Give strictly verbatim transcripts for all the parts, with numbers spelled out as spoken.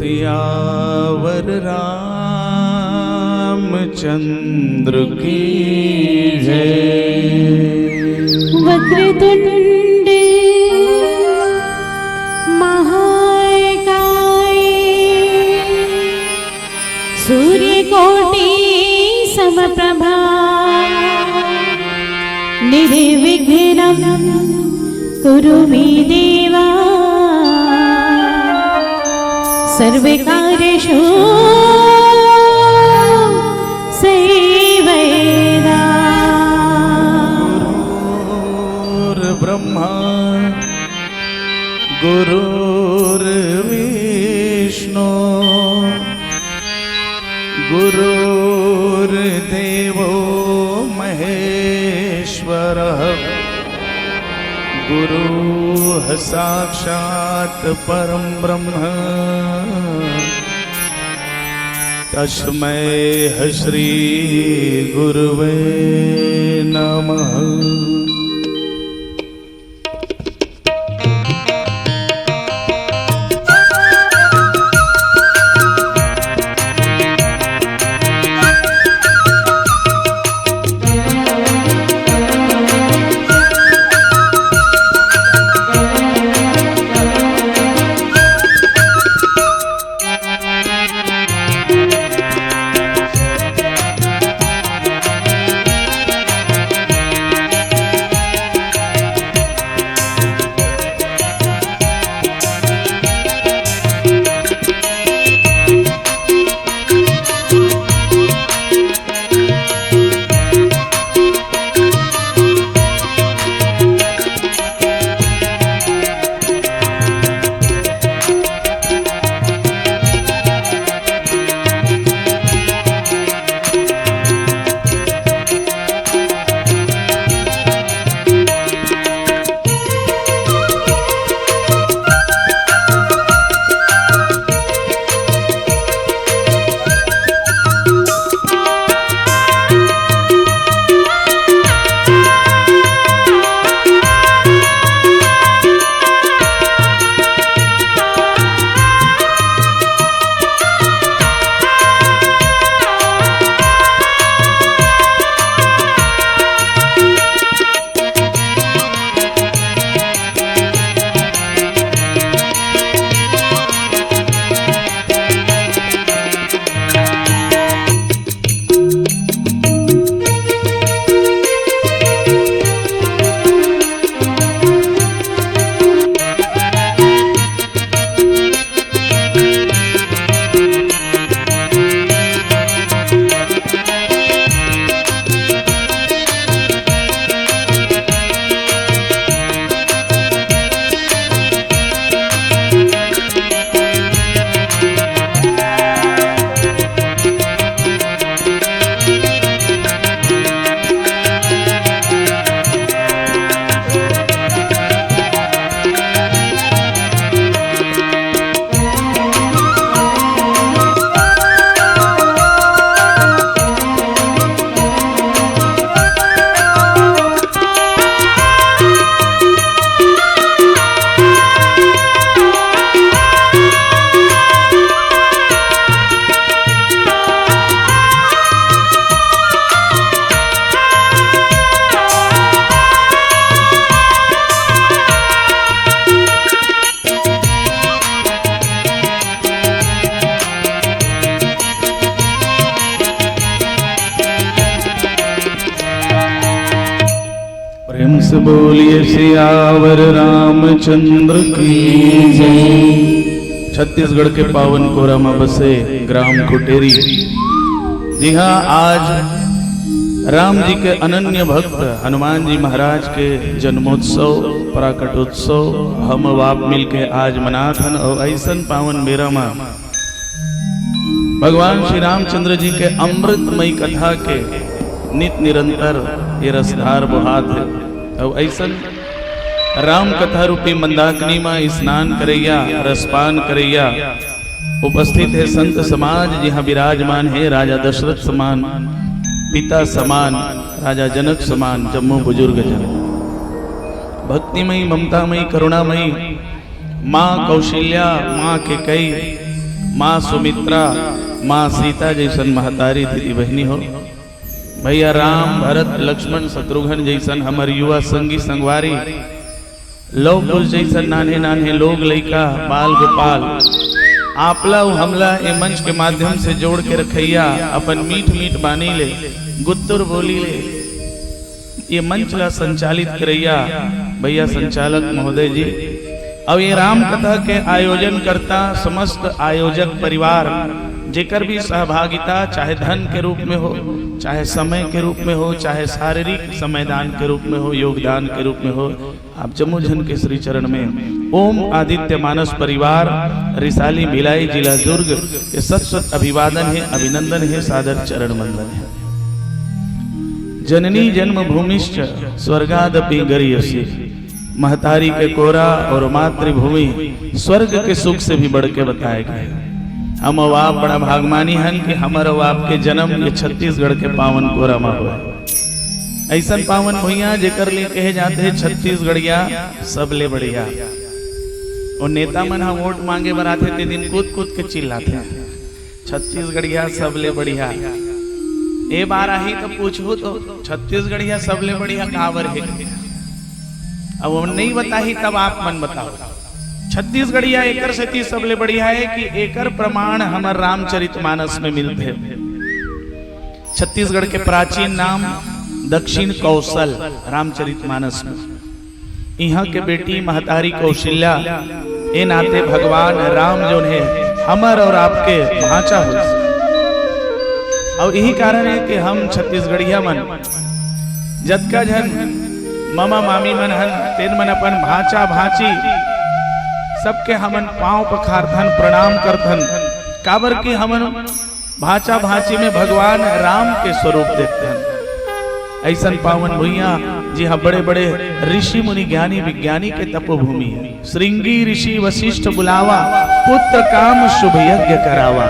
सियावर रामचंद्र की जय। वक्रतुंड महाकाय सूर्यकोटि समप्रभा निर्विघ्नं कुरु मे देवा सर्वकार्येषु सर्वदा। गुरुर्ब्रह्मा गुरुर्विष्णु गुरुर्देवो महेश्वरः। गुरुः साक्षात् परं ब्रह्म तस्मै श्री गुरुवे नमः। प्रेम से बोलिए सियावर रामचंद्र की जय। छत्तीसगढ़ के पावन कोरा में बसे ग्राम खुटेरी, जिहां आज राम जी के अनन्य भक्त हनुमान जी महाराज के जन्मोत्सव, प्राकटोत्सव हम आप मिलके आज मनात हन। और ऐसन पावन बेरा मा भगवान श्री रामचंद्र जी के अमृतमयी कथा के नित निरंतर ये रसधार बोहात हे। और ऐसन राम कथा रूपी मंदाकिनी मा स्नान करैया, रसपान करैया उपस्थित हे संत समाज, जिहां विराजमान हे राजा दशरथ समान, पिता समान, राजा जनक समान जम्मो बुजुर्ग जन। भक्तिमयी, ममतामयी, करुणामयी माँ कौशल्या, माँ कैकेयी, माँ सुमित्रा, माँ सीता जइसन महतारी दीदी बहिनी हो, भइया राम, भरत, लक्ष्मण, शत्रुघ्न जइसन हमर युवा संगी संगवारी, लव कुश जइसन नान्हे नान्हे लोग लइका, बाल गोपाल, आपला अउ हमला ए मंच के माध्यम से जोड़ के रखइया अपन मीठ मीठ बानी ले, गुत्तुर बोली ले, ये मंच ला संचालित करइया भइया संचालक महोदय जी, अउ ये राम कथा के आयोजन करता समस्त आयोजक परिवार, जेकर भी सहभागिता चाहे धन के रूप में हो, चाहे समय के रूप में हो, चाहे शारीरिक समयदान के रूप में हो, योगदान के रूप में हो, आप जम्मो झन के श्री चरण में ओम आदित्य मानस परिवार, रिसाली भिलाई, जिला दुर्ग के सत सत अभिवादन हे, अभिनंदन हे, सादर चरण वंदन हे। जननी जन्मभूमिश्च स्वर्गादपि गरीयसी। महतारी के कोरा और मातृभूमि स्वर्ग के सुख से भी बढ़ के बताए गए। हम अउ आप बड़ा भागमानी हन कि हमर अउ आपके जन्म ये छत्तीसगढ़ के पावन कोरा मा हुआ। अइसन पावन भुइयां जेकर लिए कहे जाथे छत्तीसगढ़िया सबले बढ़िया। अउ नेता मन ह वोट मांगे बर आथे ते दिन कूद कूद के चिल्लाथे, "छत्तीसगढ़िया सबले बढ़िया।" ए बार आही त पूछहू तो छत्तीसगढ़िया सबले बढ़िया काबर हे? अब वो नइ बताही तब आप मन बताओ। छत्तीसगढ़िया एकर सेती सबले बढ़िया हे कि एकर प्रमाण हमर रामचरित मानस में मिलथे। छत्तीसगढ़ के प्राचीन नाम दक्षिण कौशल रामचरित मानस में। इहाँ के बेटी महतारी कौशल्या, ए नाते भगवान राम जोन हे, हमर अउ आपके भांचा हो। अउ यही कारण हे कि हम छत्तीसगढ़िया मन जतका झन ममा मामी मन हन, तेन मन अपन भांचा भांची सबके हमन पांव पखारथन, प्रणाम करथन, काबर कि हमन भांचा भांची में भगवान राम के स्वरूप देखथन। अइसन पावन भुइयां, जिहां बड़े-बड़े ऋषि मुनि, ज्ञानी विज्ञानी के तपोभूमि हे। श्रृंगी ऋषि वशिष्ठ बुलावा, पुत्र काम शुभ यज्ञ करावा।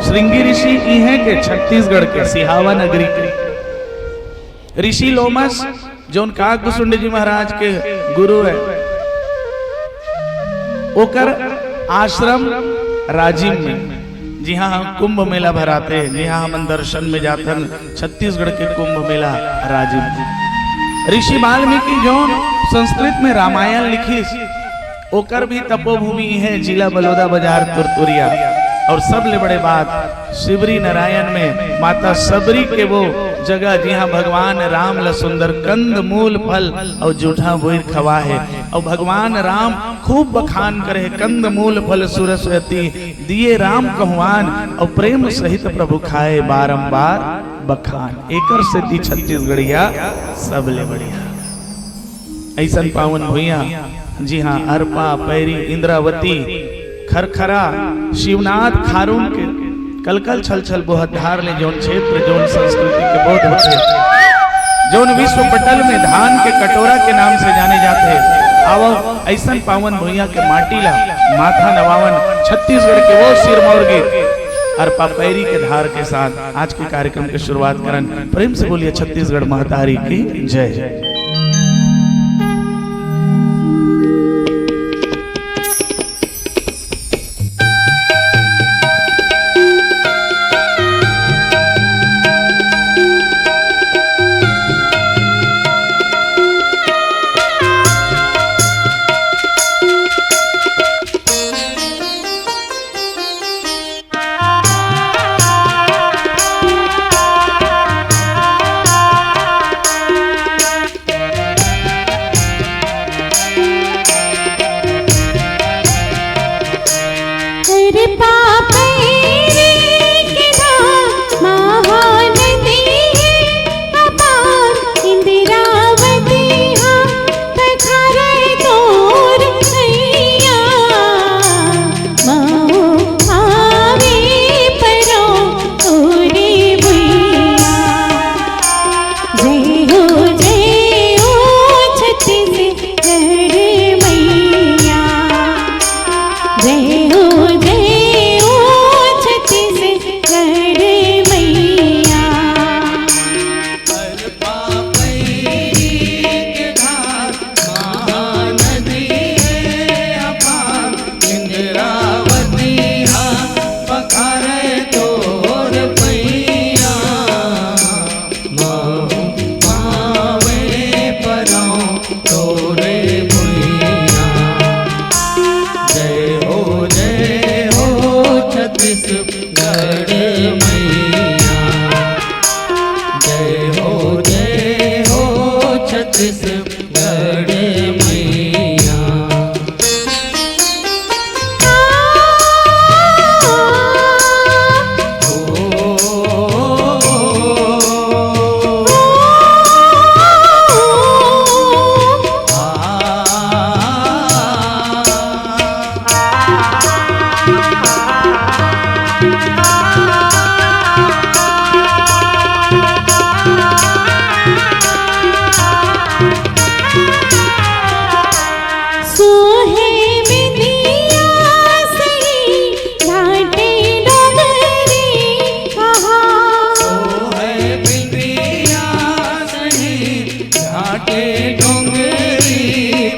श्रृंगी ऋषि इहें के, छत्तीसगढ़ के सिहावा नगरी के। ऋषि लोमस, जौन काकभुसुंड जी महाराज के गुरु हे, ओकर आश्रम राजिम में, जिहां कुंभ मेला भराथे, जिहां हमन दर्शन में जाथन, छत्तीसगढ़ के कुंभ मेला राजिम। ऋषि वाल्मीकि जौन संस्कृत में रामायण लिखिस, ओकर भी तपोभूमि हे जिला बलौदाबाजार तुरतुरिया। अउ सबले बड़े बात, शिवरी नारायण में माता शबरी के वो जगह, जिहां भगवान राम ला सुंदर कंद मूल फल अउ जूठा बोइर खवा हे। अउ भगवान राम खूब बखान करे हे, "कंद मूल फल सुरस अति दिए राम कहवान, अउ प्रेम सहित प्रभु खाए बारंबार बखान।" एकर सेती छत्तीसगढ़िया सबले बढ़िया। अइसन पावन भुइयां, जिहां अरपा, पैरी, इंद्रावती, खरखरा, शिवनाथ, खारून के कलकल छलछल बोहत धार ले जौन क्षेत्र, जौन संस्कृति के बोध होथे, जौन विश्व पटल में धान के कटोरा के नाम से जाने जाथे, आवव अइसन पावन भुइयां के माटी ला माथा नवावन, छत्तीसगढ़ के वो सिरमौर गीत अरपा पैरी के धार के साथ आज के कार्यक्रम के शुरुआत करन। प्रेम से बोलिए छत्तीसगढ़ महतारी की जय। छत्तीसगढ़ मैया। जय हो, जय हो छत्तीसगढ़ मैया। सोहे बिंदिया सही घाटे डोंगरी पहाड़। सोहे बिंदिया सही घाटे डोंगरी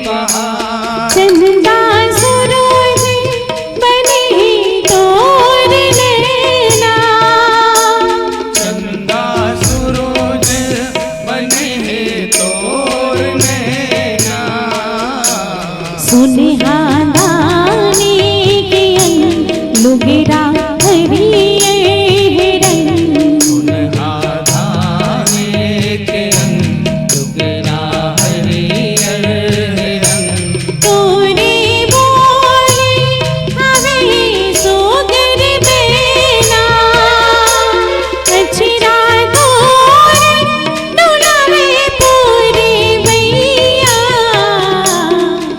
पहाड़। चंदा सूरज बने तोर नैना। चंदा सूरज बने तोर नैना। सुनहा धानी के अंग लुगरा हरियर रंग। सुनहा धानी के अंग लुगरा हरियर रंग। तोरे बोले हवे सोगर बेना। अछरा तोरे डोलावे पूरे भैया।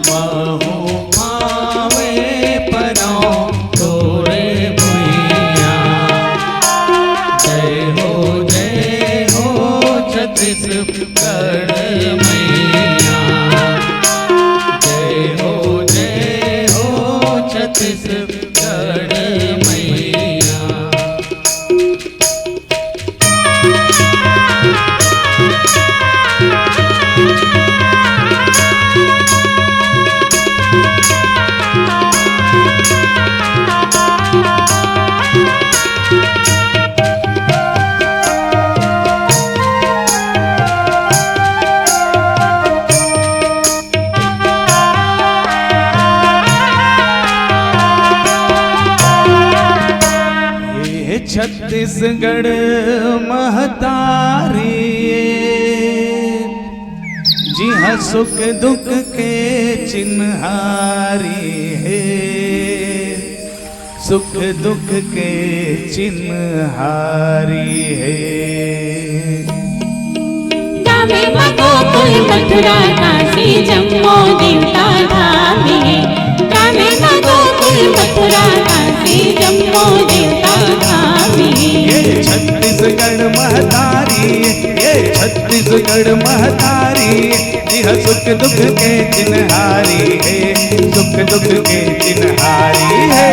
बाहों पावे पराओ तोरे भैया। जय हो, जय हो छत्तीसगढ़ मैया। जय हो, जय हो छत्तीसगढ़ मैया। हे छत्तीसगढ़ महतारी, जिहाँ सुख दुख के चिन्हारी हे, सुख दुख के चिन्हारी हे। गावे म गोकुल मथुरा काशी जम्मो देवता धाम हे। गावे म गोकुल मथुरा काशी जम्मो देवता धाम हे। ये छत्तीसगढ़ महतारी, ये छत्तीसगढ़ महतारी, जिहाँ सुख दुख के चिन्हारी हे, सुख दुख के चिन्हारी हे।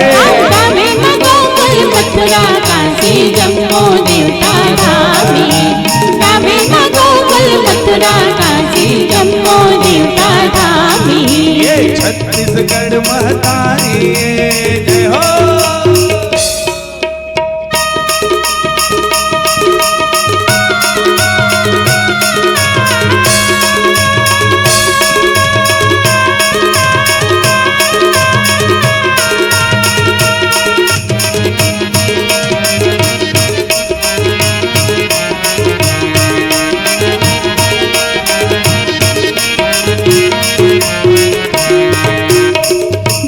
गावे म गोकुल मथुरा काशी जम्मो देवता धाम हे। गावे म गोकुल मथुरा काशी जम्मो देवता धाम हे। ये छत्तीसगढ़ महतारी, जय हो।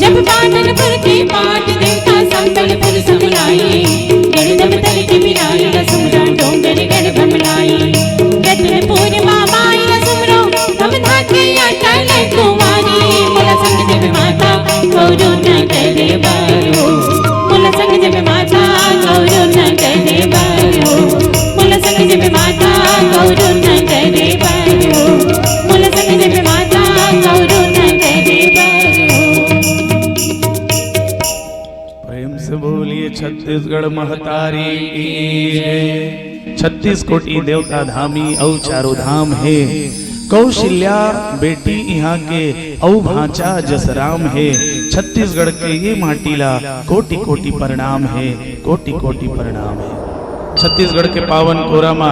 जब बादलपुर के पाट देवता संबलपुर समलाई, गढ़ दमतल के बिराई रसुमरा डोंगर गढ़ बमलाई। रतनपुर माँ बाई रसुमरो, हम धाके अटल कुमारी। मोला संग देवे माता गौरो न करे बारो, मोला संग देवे माता गौरो न करे बारो, मोला संग देवे माता गौरो न करे बारो, मोला संग देवे माता गौरो न करे बारो। प्रेम से बोलिए छत्तीसगढ़ महतारी की जय। छत्तीस कोटि देवता धामी अउ चारों धाम हे। कौशल्या बेटी इहाँ के अउ भांचा जसराम हे। छत्तीसगढ़ के ये माटी ला कोटि कोटि प्रणाम हे, कोटि कोटि प्रणाम हे। छत्तीसगढ़ के पावन कोरा म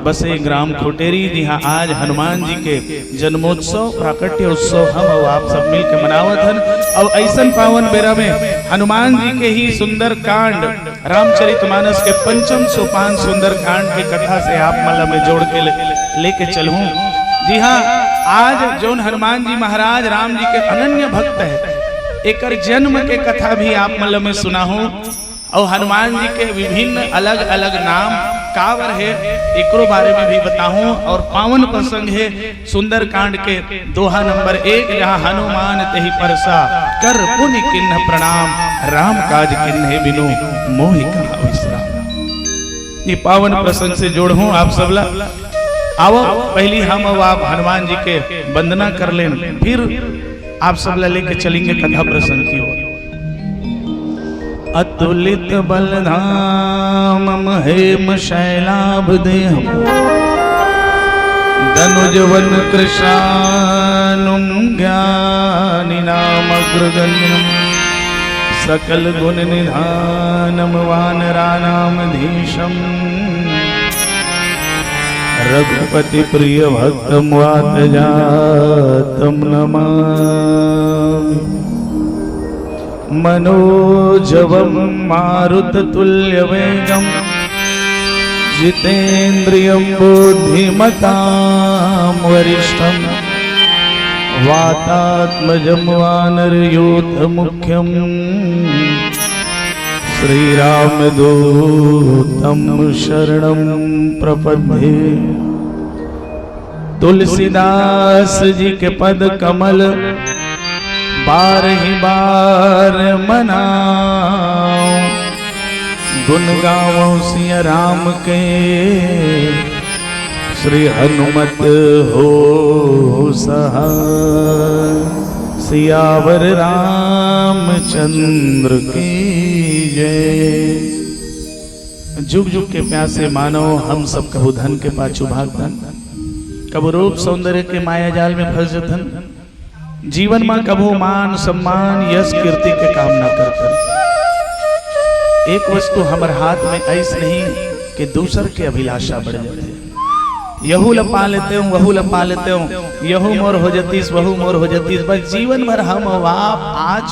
बसे ग्राम खुटेरी, जिहां आज हनुमान जी के जन्मोत्सव, प्राकट्य उत्सव हम अउ आप सब मिलके मनावत हन। अउ अइसन पावन बेरा में हनुमान जी के ही सुंदर कांड, रामचरितमानस के पंचम सोपान सुंदर कांड के कथा से आप मन ल मैं जोड़ के ले, लेके चलहूं। जी हां, आज जौन हनुमान जी महाराज राम जी के अनन्य भक्त है, एकर जन्म के कथा भी आप मन ल मैं सुनाहूं। अउ हनुमान जी के विभिन्न अलग-अलग नाम काबर हे, एकरो बारे में भी बताहूं। अउ पावन प्रसंग हे सुंदरकांड के दोहा नंबर एक, जहां हनुमान तेहि परसा कर पुनि कीन्ह प्रणाम, राम काज कीन्हे बिनु मोहि कहाउ विश्राम। ये पावन प्रसंग से जोड़हूं आप सबला। आवव, पहिली हम अउ आप हनुमान जी के वंदना कर लेन, फिर आप सबला लेके चलेंगे कथा प्रसंग की ओर। अतुलित बल धामम हेम शैलाभ देहम, दनुज वन कृशानुम ज्ञानी नाम अग्रगण्यम, सकल गुण निधानम वानरानाम धीशम, रघुपति प्रिय भक्तम वात जातम नमामि। मनोजवम मारुत तुल्य वेगम, जितेंद्रियम बुद्धिमताम वरिष्ठम, वातात्मजम वानर यूथ मुख्यम, श्री राम दूतम शरणम प्रपद्ये। तुलसीदास जी के पद कमल बारहि बार मनाओ, गुण गावो सिया राम के, श्री हनुमत हो सहाय। सियावर रामचंद्र की जय। जुग जुग के प्यासे मानव, हम सब कभू धन के पाछू भागथन, कभू रूप सौंदर्य के माया जाल में फंस जथन। जीवन म कभू मान सम्मान यश कीर्ति के कामना करथन। एक वस्तु हमर हाथ में अइस नहीं कि दूसर के अभिलाषा बढ़ जाथे। यहू ल पा लेतेंव, वहू ल पा लेतेंव, यहू मोर हो जतिस, वहू मोर हो जतिस। बस जीवन भर हम अउ आप आज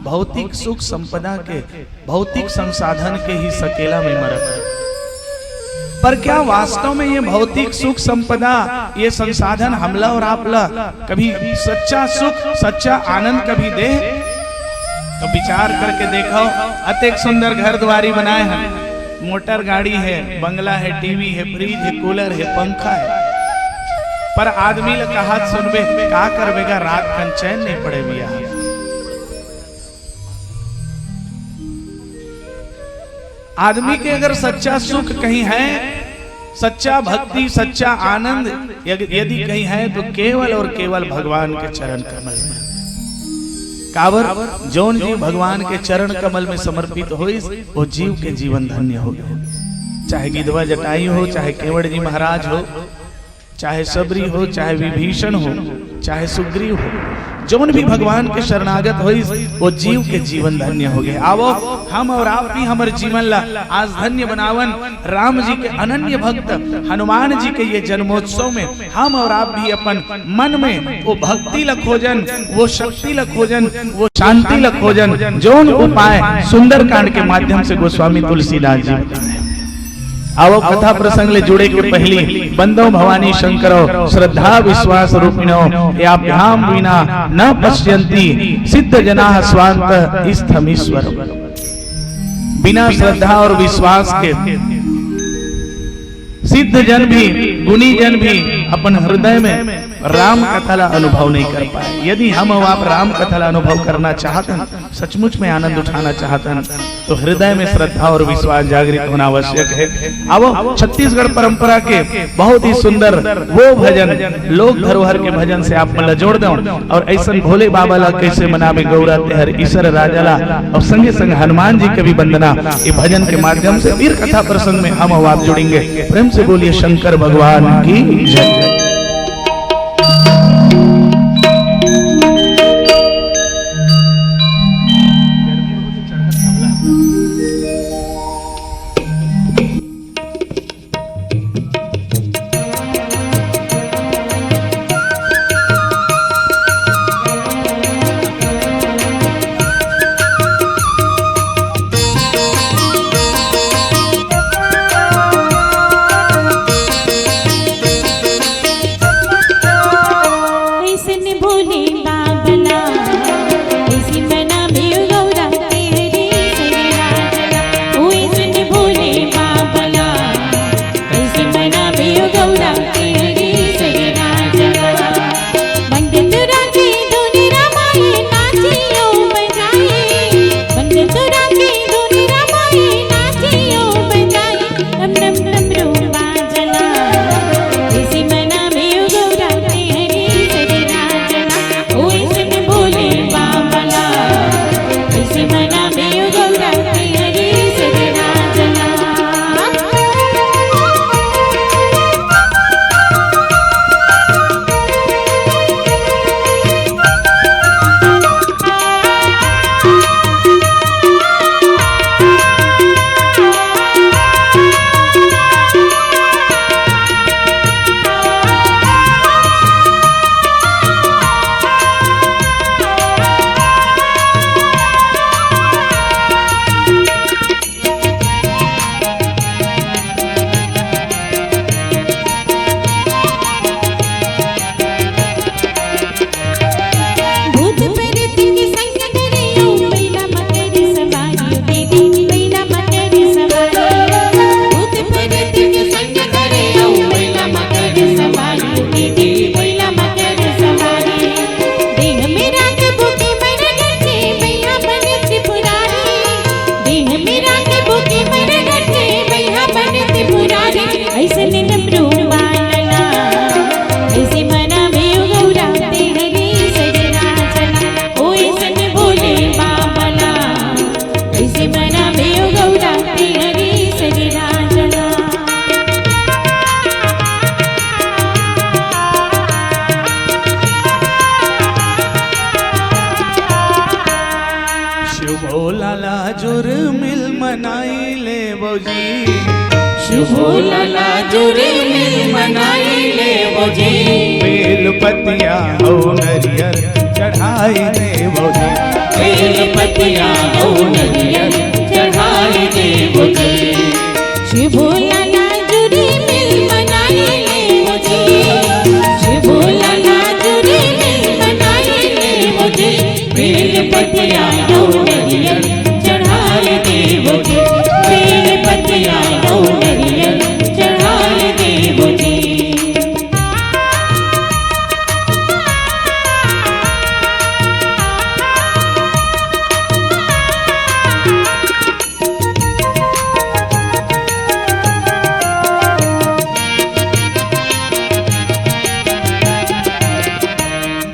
भौतिक सुख संपदा के, भौतिक संसाधन के ही सकेला में मरत है। पर क्या वास्तव में ये भौतिक सुख संपदा, ये संसाधन हमला अउ आपला कभी सच्चा सुख, सच्चा आनंद कभी दे? तो विचार करके देखव, अतेक सुंदर घर दुवारी बनाए हन, मोटर गाड़ी हे, बंगला हे, टीवी हे, फ्रिज हे, कूलर हे, पंखा हे, पर आदमी ल कहत सुनबे, का करबे गा, रात कन चैन नहीं पड़े भैया। आदमी के अगर सच्चा सुख कहीं है, सच्चा भक्ति, सच्चा आनंद यदि, यदि कहीं है, तो केवल और केवल भगवान के चरण कमल में। काबर, जौन जीव भगवान के चरण कमल में समर्पित होइस, वो जीव के जीवन धन्य हो गए। चाहे गिधवा जटायु हो, चाहे केवड़ जी महाराज हो, चाहे सबरी हो, चाहे विभीषण हो, चाहे सुग्रीव हो, जौन भी भगवान के शरणागत होइस, वो जीव के जीवन धन्य हो गए। आवो, हम अउ आप भी हमर जीवन ला आज धन्य बनावन। राम जी के अनन्य भक्त हनुमान जी के ये जन्मोत्सव में हम अउ आप भी अपन मन में वो भक्ति ला खोजन, वो शक्ति ला खोजन, वो शांति ला खोजन, जौन उपाय सुंदरकांड के माध्यम से गोस्वामी तुलसीदास जी बताए। आवो, कथा प्रसंग ले जुड़े के पहिली, बंदो भवानी शंकरो, श्रद्धा विश्वास रूपिणो, याभ्याम विना न पश्यंती सिद्ध जना स्वांत स्थमीश्वर। बिना श्रद्धा और विश्वास के सिद्ध जन भी, गुणी जन भी अपन हृदय में राम कथा ला अनुभव नहीं कर पाए। यदि हम अउ आप राम कथा ला अनुभव करना चाहत हन, सचमुच में आनंद उठाना चाहत हन, तो हृदय में श्रद्धा और विश्वास जागृत होना आवश्यक है। आवो, छत्तीसगढ़ परंपरा के बहुत ही सुंदर वो भजन, लोक धरोहर के भजन से आप मन ला जोड़ दंव। और अइसन भोले बाबा ला कैसे मनाबे गौरा तेहर ईसर राजा ला, और संगे संग हनुमान जी के भी वंदना ये भजन के माध्यम से। फिर कथा प्रसंग में हम अउ आप जुड़ेंगे। प्रेम से बोलिए शंकर भगवान की जय। भोला ला जुर्मिल मनाई लेबो जी। शुभ भोला ला जुर्मिल मनाई लेबो जी। बेल पतिया अउ नरियर चढ़ाई देबो जी। बेल पतिया अउ नरियर चढ़ाई देबो जी। शुभ भोला ला जुर्मिल मनाई लेबो जी। शुभ भोला ला जुर्मिल मनाई लेबो जी। बेल पतिया अउ नरियर चढ़ाई देबो जी। बेल पतिया अउ नरियर चढ़ाई देबो जी।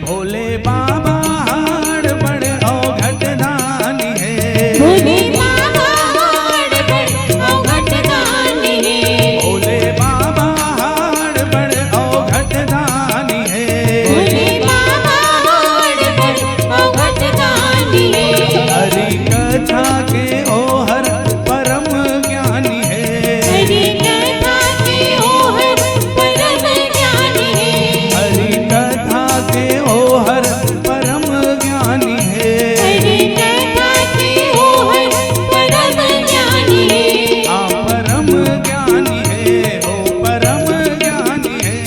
भोले बाबा हाड़ बड़ अवघट दानी हे। भोले बाबा हाड़ बड़ अवघट दानी हे। भोले बाबा हाड़ बड़ अवघट दानी हे। भोले बाबा हाड़ बड़ अवघट दानी हे। हरि कथा के ओहर परम ज्ञानी हे। हरि कथा के ओहर परम ज्ञानी हे। हरि कथा के ओहर परम ज्ञानी हे। हरि कथा के ओहर परम ज्ञानी हे। आ परम ज्ञानी हे, ओ परम ज्ञानी हे।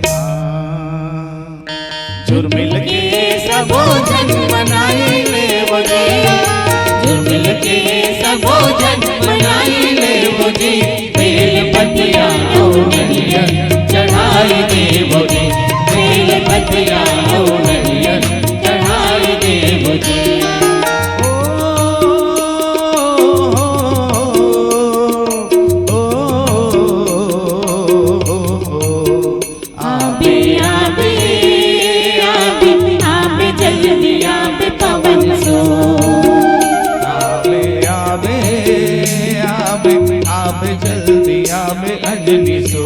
आ। जुर्मिल के सबो झन मनाई लेबो जी। जुर्मिल के सबो झन मनाई लेबो जी। बेल पतिया अउ नरियर चढ़ाई देबो जी। बेल पतिया अउ नरियर चढ़ाई देबो जी। ओ, ओ, ओ, ओ, ओ, ओ। आबे, आबे, आबे, आबे, जल्दी आबे पवन सो। आबे, आबे, आबे, आबे, जल्दी आबे अंजनी सो।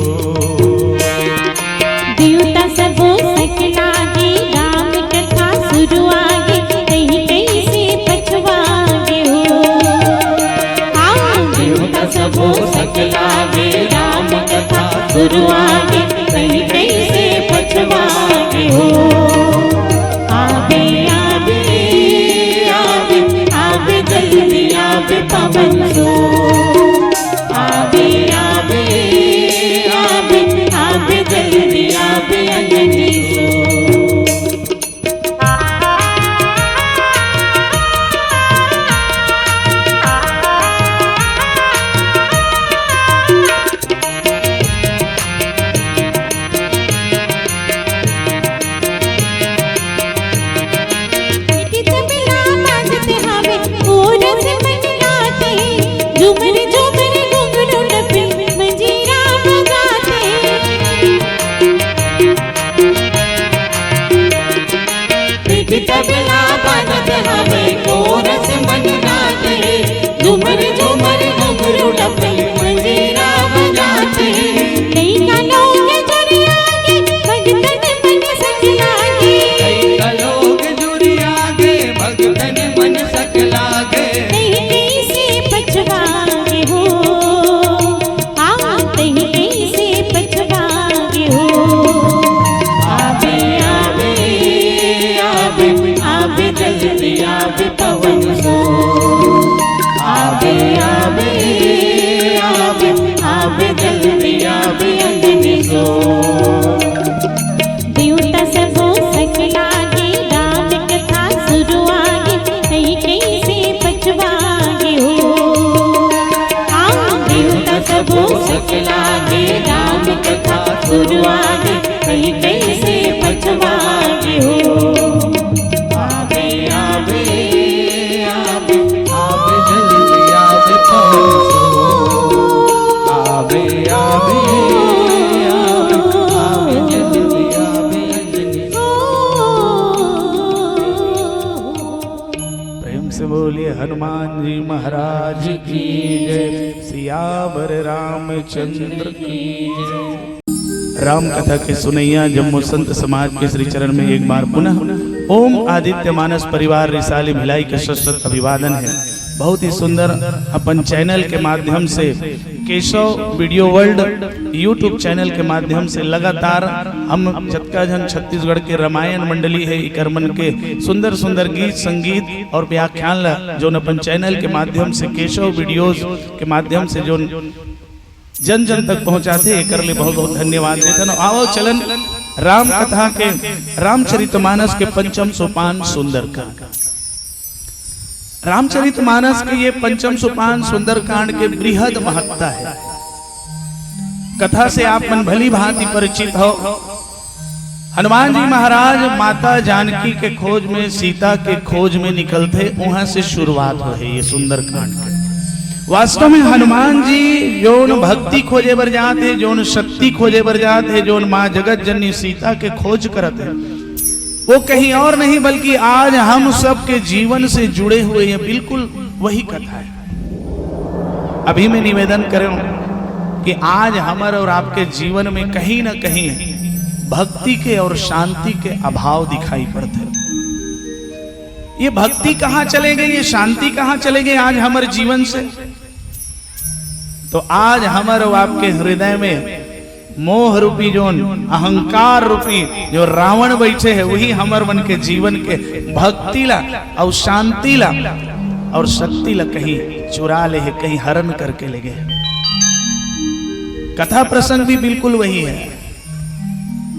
देवता सबो सकलागे, राम कथा सुरु आगे, कहीं कहीं से पछवागे हो। हाँ। देवता सबो सकलागे, राम कथा सुरु आगे, कहीं कहीं से पछवागे हो। आबे, आबे, आबे, आबे, जल्दी आबे पवन सो। आबे, आबे, आबे, आबे, जल्दी आबे अंजनी सो। तबला बाजत हवे, कोरस मन गाथे, झूमर झूमर घुंघरू डफी, मंजीरा बजाथे। पीठ तबला बाजत हवे, कोरस मन गाथे, झूमर झूमर घुंघरू डफी, मंजीरा बजाथे। लइका लोग जुरियागे, भगतन मन सकलागे। लइका लोग जुरियागे, भगतन मन सकलागे। कहीं कहीं से पछवागे हो, हाँ, कहीं कहीं से पछवागे हो। आबे, आबे, आबे, आबे, जल्दी आबे पवन सो। आबे, आबे, आबे, आबे, जल्दी आबे अंजनी सो। देवता सबो सकलागे, राम कथा सुरु आगे, कहीं कहीं से पछवागे हो। हाँ, देवता सबो सकलागे, राम कथा सुरु आगे, कहीं कहीं से पछवागे हो। आबे, आबे, आबे, आबे, जल्दी आबे पवन सो। आबे, आबे, आबे, आबे, जल्दी आबे अंजनी सो। प्रेम से बोलिए हनुमान जी महाराज की जय। सियावर रामचंद्र की जय। राम कथा के सुनैया जम्मो संत समाज के श्री चरण में एक बार पुनः ओम आदित्य मानस परिवार रिसाली भिलाई के सशक्त अभिवादन है। बहुत ही सुंदर अपन चैनल के माध्यम से Keshav video world YouTube channel के माध्यम से लगातार हम जतका झन छत्तीसगढ़ के रामायण मंडली है इकर मन के सुंदर सुंदर गीत संगीत और व्याख्यान ला जोन अपन चैनल के माध्यम से केशव वीडियोज के माध्यम से जोन जन जन तक पहुंचाथे एकर ले बहुत बहुत धन्यवाद देथन। आवो चलन राम कथा के रामचरितमानस के पंचम सोपान सुंदरकांड। रामचरितमानस के ये पंचम सोपान सुंदरकांड के बृहद महत्ता है। कथा से आप मन भली भांति परिचित हो। हनुमान जी महाराज माता जानकी के खोज में, सीता के खोज में निकलथे, वहां से शुरुआत होहे ये सुंदरकांड के। वास्तव में हनुमान जी जोन भक्ति खोजे बर जात हे, जोन शक्ति खोजे बर जात हे, जोन माँ जगत जननी सीता के खोज करत हे, वो कहीं और नहीं बल्कि आज हम सबके जीवन से जुड़े हुए ये बिल्कुल वही कथा है। अभी मैं निवेदन करूं कि आज हमर और आपके जीवन में कहीं ना कहीं भक्ति के और शांति के अभाव दिखाई पड़ते हैं। ये भक्ति कहाँ चले गए, ये शांति कहाँ चले गए आज हमर जीवन से? तो आज हमर और आपके हृदय में मोह रूपी जोन, अहंकार रूपी जो रावण बैठे है, वही हमर मन के जीवन के भक्ति ला और शांति ला और शक्ति ला कहीं चुरा ले है, कहीं हरण करके ले गए। कथा प्रसंग भी बिल्कुल वही है।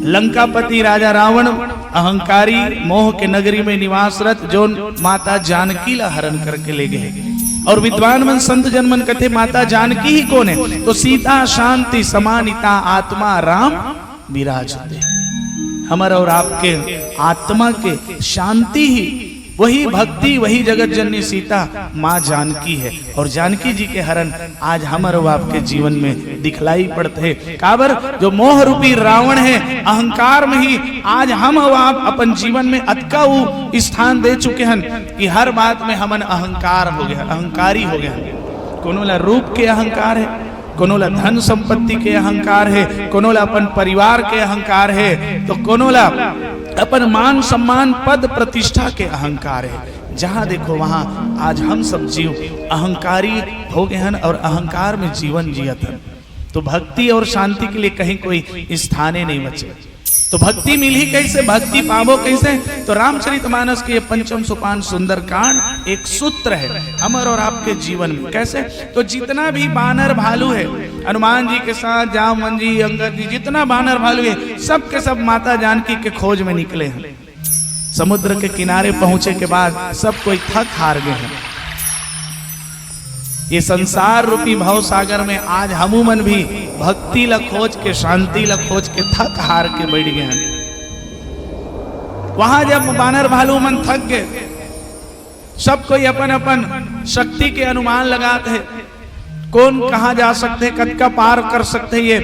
लंकापति राजा रावण अहंकारी, मोह के नगरी में निवासरत, जोन माता जानकी ला हरण करके ले गए। और विद्वान मन, संत जन मन कहते, माता जानकी ही कौन है? तो सीता शांति समानिता आत्मा राम विराजते। हमर और आपके आत्मा के शांति ही वही भक्ति, वही जगत जननी सीता माँ जानकी है। और जानकी जी के हरण आज हमर और आपके जीवन में दिखलाई पड़ते है। काबर? जो मोह रूपी रावण है, अहंकार में ही आज हम और आप अपन जीवन में अतका ऊ स्थान दे चुके हन कि हर बात में हमन अहंकार हो गए हन, अहंकारी हो गए हन। कोनो ला रूप के अहंकार है, कोनो ला धन संपत्ति के अहंकार है, कोनो ला अपन परिवार के अहंकार है, तो कोनो ला अपन मान सम्मान पद प्रतिष्ठा के अहंकार है। जहां देखो वहां आज हम सब जीव अहंकारी हो गए हन और अहंकार में जीवन जियत हन। तो भक्ति और शांति के लिए कहीं कोई स्थाने नहीं बचे। तो भक्ति मिलही कैसे, भक्ति पाबो कैसे? तो रामचरितमानस के ये पंचम सोपान सुंदरकांड एक सूत्र है हमर और आपके जीवन में। कैसे? तो जितना भी बानर भालू है, हनुमान जी के साथ जामवंत जी, अंगद जी, जितना बानर भालू है, सब के सब माता जानकी के खोज में निकले हैं। समुद्र के किनारे पहुंचे के बाद सब कोई थक हार गए हैं। ये संसार रूपी भव सागर में आज हमू मन भी भक्ति ला खोज के, शांति ला खोज के थक हार के बैठ गए हैं। वहां जब बानर भालू मन थक गए, सब कोई अपन अपन शक्ति के अनुमान लगात है, कौन कहाँ जा सकते, कतका पार कर सकते, ये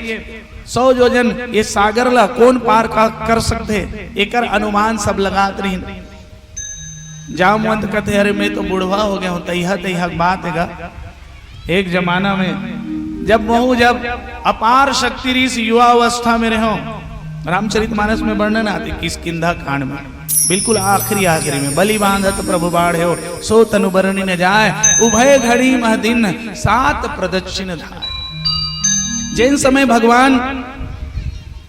सौ योजन ये सागर ला कौन पार का, कर सकते, एकर अनुमान सब लगात रहिन। जामवंत कहते, अरे मैं तो बुढ़वा हो गया हूँ, तैहा तैहा के बात है गा। एक जमाना में जब महू जब अपार शक्ति रीस युवा अवस्था में रहो, रामचरितमानस में वर्णन आते किष्किंधा कांड में, बिल्कुल आखिरी आखिरी में, बलि बांधत प्रभु बाढ़ हो, सो तनु बरनि न जाय, उभय घड़ी मह दिन सात प्रदक्षिण धाय। जिन समय भगवान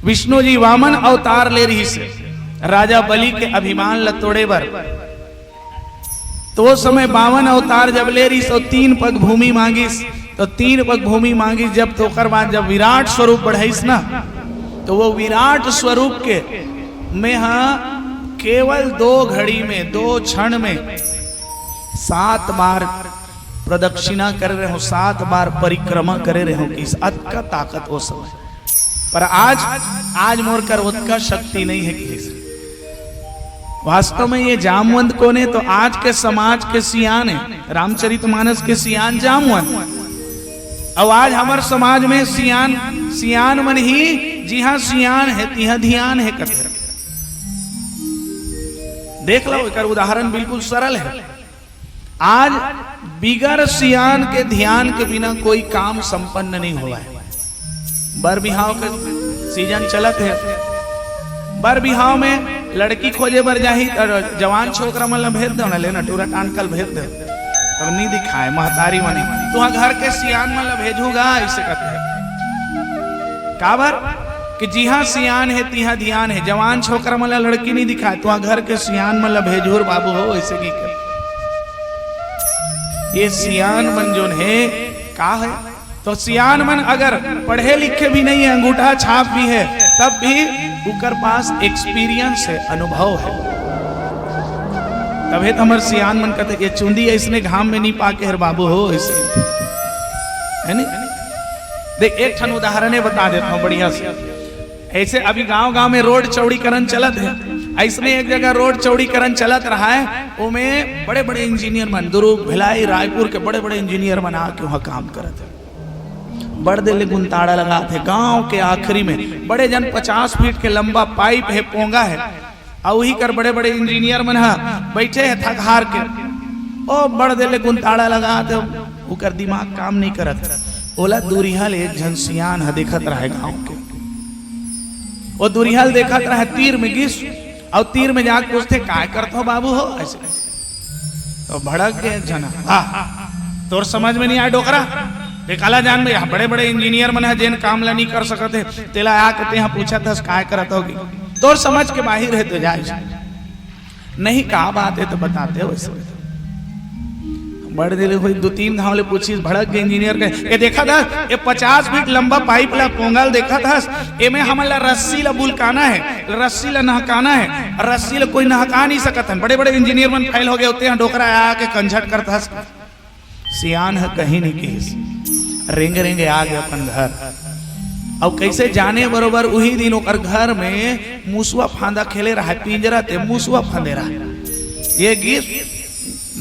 विष्णु जी वामन अवतार ले रहिस राजा बलि के अभिमान ल तोड़े बर, तो वो समय बावन अवतार जब ले रहिस तो तीन पग भूमि मांगिस, तो तीन पग भूमि मांगिस जब, तो ओकर बाद जब विराट स्वरूप बढ़ाइस ना, तो वो विराट स्वरूप के में हा केवल दो घड़ी में, दो क्षण में सात बार प्रदक्षिणा करे रहे हो, सात बार परिक्रमा करे रहे हो, कि अतका ताकत वो समय। पर आज, आज मोर कर ओतका शक्ति नहीं है कि वास्तव में ये जामवंत कौन है? तो आज के समाज के सियान है, रामचरितमानस के सियान जामवंत। अब आज हमर समाज में सियान, सियान मन ही जिहां सियान है तिहां धियान है कथे। देख लो, एकर उदाहरण बिल्कुल सरल है। आज बिगर सियान के ध्यान के बिना कोई काम संपन्न नहीं हुआ है। बर बिहाव के सीजन चलत है, पर बिहाव में लड़की खोजे बर जाही त जवान छोकरा मन ला भेज देव ना, ले ना टूरा टांकल भेज देव, तब नी दिखाय महतारी मन। तुहा घर के सियान मन ला भेजहू गा, अइसे कथे। काबर कि जिहां सियान हे तिहां धियान हे। जवान छोकरा मन ला लड़की नी दिखाय, तुहा घर के सियान मन ला भेजहू रे बाबू हो, अइसे कहिके। ये सियान मन जोन हे, का हे? तो सियान मन अगर पढ़े लिखे भी नहीं है, अंगूठा छाप भी है, तब भी उकर पास एक्सपीरियंस है, अनुभव है। तभे तो हमर सियान मन कथे, ये चुंदी अइसने घाम में नी पाके हर बाबू हो, अइसे, है नी? देख, एक ठन उदाहरण हे, बता देता हूँ बढ़िया से। अइसे अभी गांव-गांव में रोड चौड़ीकरण चलत हे, अइसने एक जगह रोड चौड़ीकरण चलत रहा है, ओमे बड़े-बड़े इंजीनियर मन, दुर्ग, भिलाई, रायपुर के बड़े-बड़े इंजीनियर मन आके उहां काम करत हे। बड़ देर ले गुंताड़ा लगात हे। गांव के आखिरी में बड़े जन पचास फीट के लंबा पाइप हे, पोंगा हे, अउ उही कर बड़े-बड़े इंजीनियर मन ह बइठे हे थक हार के। ओ बड़ देर ले गुंताड़ा लगात हे, उकर दिमाग काम नइ करत। ओला दूरिहा ले एक झन सियान ह देखत रहय गांव के। ओ दूरिहा ले देखत रहय, तीर में गिस, अउ तीर में जाके पूछथे, "काय करत हो बाबू हो?" अइसे। तो भड़क गे एक झन ह, "वाह, तोर समझ में नइ आय डोकरा, ते काला जानबे, बड़े-बड़े इंजीनियर मन ह जेन काम ला नइ कर सकत हे, तेला आके तेहा पूछत हस काय करत हो गी? तोर समझ के बाहिर हे तो जाय।" नहीं, का बात हे तो बताते हो अइसे। बड़ देर होइस, दू तीन घांव ले पूछिस, भड़क गे इंजीनियर के, "ए देखत हस, ए पचास फीट लंबा पाइप ला, पोंगा ल देखत हस, एमे हमन ला रस्सी ला बुलकाना हे, रस्सी ला नहकाना हे, रस्सी ला कोई नहका नइ सकत हन।" बड़े-बड़े इंजीनियर मन फेल हो गे होते हैं, डोकरा आके कंझट करत हस। सियान ह कहीं नइ किहिस, रेंगे-रेंगे आ गे अपन घर। अउ कइसे जाने बरोबर उही दिन ओकर घर में मुसवा फांदा खेले रहय, पिंजरा ते मुसवा फांदे रहय। ये गिस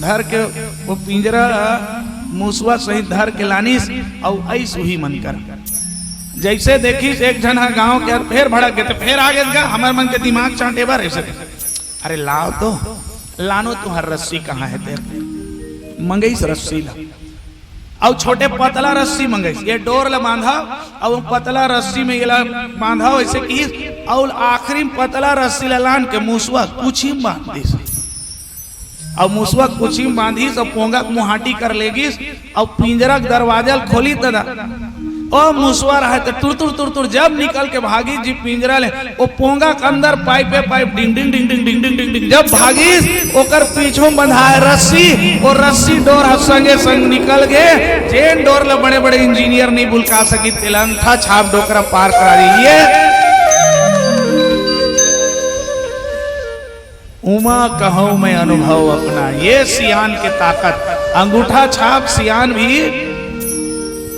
धर के ओ पिंजरा ला मुसवा सहित धर के लानिस, अउ अइस उही मन कर। जइसे देखिस एक झन ह गांव के, फेर भड़क गे, त फेर आ गे गा, हमर मन के दिमाग चांटे बर अइसे। "अरे लाव तो, लानो तुंहर रस्सी कहां हे तेर?" मंगइस रस्सी ला, अउ छोटे पतला रस्सी मंगइस, "ये डोर ला बांधा, अउ पतला रस्सी में एला बांधा," अइसे किहिस, अउ आखिरी में पतला रस्सी ला लान के मुसवा कुछी में बांध दिस। अउ मुसवा कुछी म बांधिस अउ पोंगा के मुहाटी कर लेगिस अउ पिंजरा के दरवाजा ल खोलिस ददा। ओ मुसवा रहय त टुरतुर टुरतुर जब निकल के भागिस जी पिंजरा ले, ओ पोंगा के अंदर पाइपे पाइप डिंग डिंग डिंग डिंग डिंग डिंग डिंग डिंग जब भागिस, ओकर पीछू म बंधाय रस्सी, ओ रस्सी डोर ह संगे संग निकल गे। जेन डोर ल बड़े बड़े इंजीनियर नइ बुलका सकिस, तेला अंगठा छाप डोकरा पार करा दिस। उमा कहूं मैं अनुभव अपना, ये सियान के ताकत, अंगूठा छाप सियान भी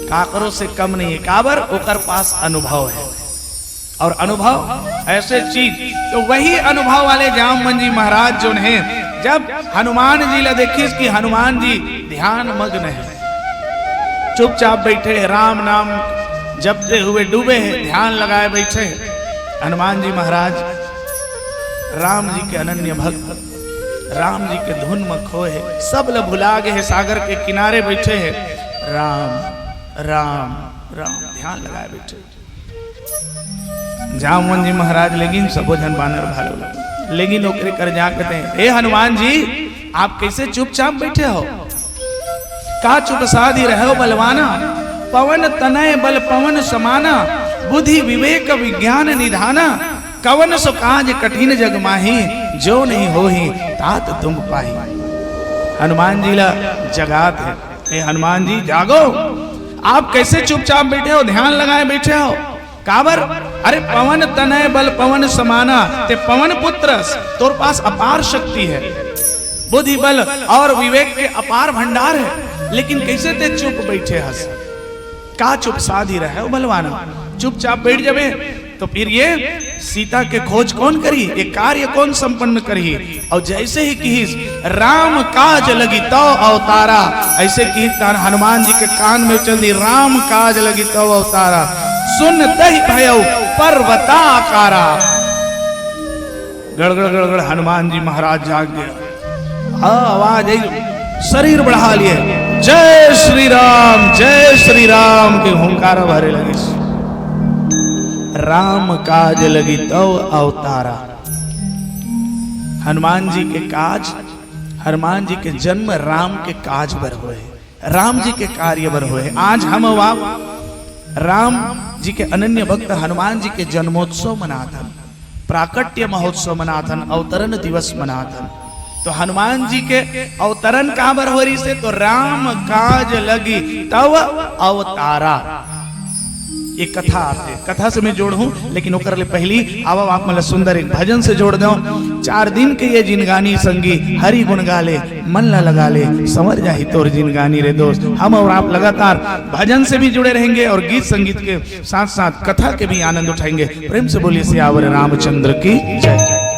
काकरो से कम नहीं है। काबर? ओकर पास अनुभव है। और अनुभव ऐसे चीज, तो वही अनुभव वाले जामवंत जी महाराज जोन हे, जब हनुमान जी ला देखिस कि हनुमान जी ध्यान मग्न है, चुपचाप बैठे हैं, राम नाम जपते हुए डूबे हैं, ध्यान लगाए बैठे हैं। हनुमान जी महाराज राम जी के अनन्य भक्त, राम जी के धुन म खोए हे, सब ल भुला गे हे, सागर के किनारे बैठे हे, राम, राम, राम, ध्यान लगाए बैठे। जामवन जी महाराज लेगिन सबो झन बानर भालू ल, लेकिन ओकरे कर जा कहते हैं, "हे हनुमान जी, आप कैसे चुपचाप बैठे हो? का चुप साधि रहो बलवाना, पवन तनय बल पवन समाना, बुद्धि विवेक विज्ञान निधाना, कवन सो काज कठिन जग माही, जो नहीं होही तात तुम पाही।" हनुमान जी ला जगात है, "हे हनुमान जी, जागो, आप कैसे चुपचाप बैठे हो, ध्यान लगाए बैठे हो? काबर? अरे, पवन तनय बल पवन समाना, ते पवन पुत्र अस, तोर पास अपार शक्ति है, बुद्धि बल और विवेक के अपार भंडार है, लेकिन कैसे ते चुप बैठे हस? का चुप साधि रहे हो बलवाना, चुपचाप बैठ जाबे।" तो फिर ये सीता के खोज कौन करी, ये कार्य कौन संपन्न करी? और जैसे ही किहिस, "राम काज लगी तव अवतारा", ऐसे किहिस तान हनुमान जी के कान में चल दी, "राम काज लगी तव अवतारा, सुन तहि भयउ पर्वताकारा।" गड़गड़ गड़गड़ हनुमान जी महाराज जाग गया। हाँ, आवाज आई, शरीर बढ़ा लिए, "जय श्री राम, जय श्री राम" के हुंकारा भरे लगिस। राम काज लगी तव अवतारा। हनुमान जी के काज, हनुमान जी के जन्म राम के काज बर होए, राम जी के कार्य बर होए। आज हम अउ आप राम जी के अनन्य भक्त हनुमान जी के जन्मोत्सव मनाथन, प्राकट्य महोत्सव मनाथन, अवतरण दिवस मनाथन। तो हनुमान जी के अवतरण काबर होए रिहिसे? तो राम काज लगी तव अवतारा। ये कथा आथे, कथा से मैं जोड़हूं, लेकिन ओकर ले पहिली आवव आप मन ला सुंदर एक भजन से जोड़ दंव। चार दिन के ये जिनगानी संगी, हरि गुण गा ले, मन ला लगा ले, संवर जाही तोर जिनगानी रे दोस्त। हम अउ आप लगातार भजन से भी जुड़े रहेंगे और गीत संगीत के साथ साथ कथा के भी आनंद उठाएंगे। प्रेम से बोलिए सियावर रामचंद्र की जय।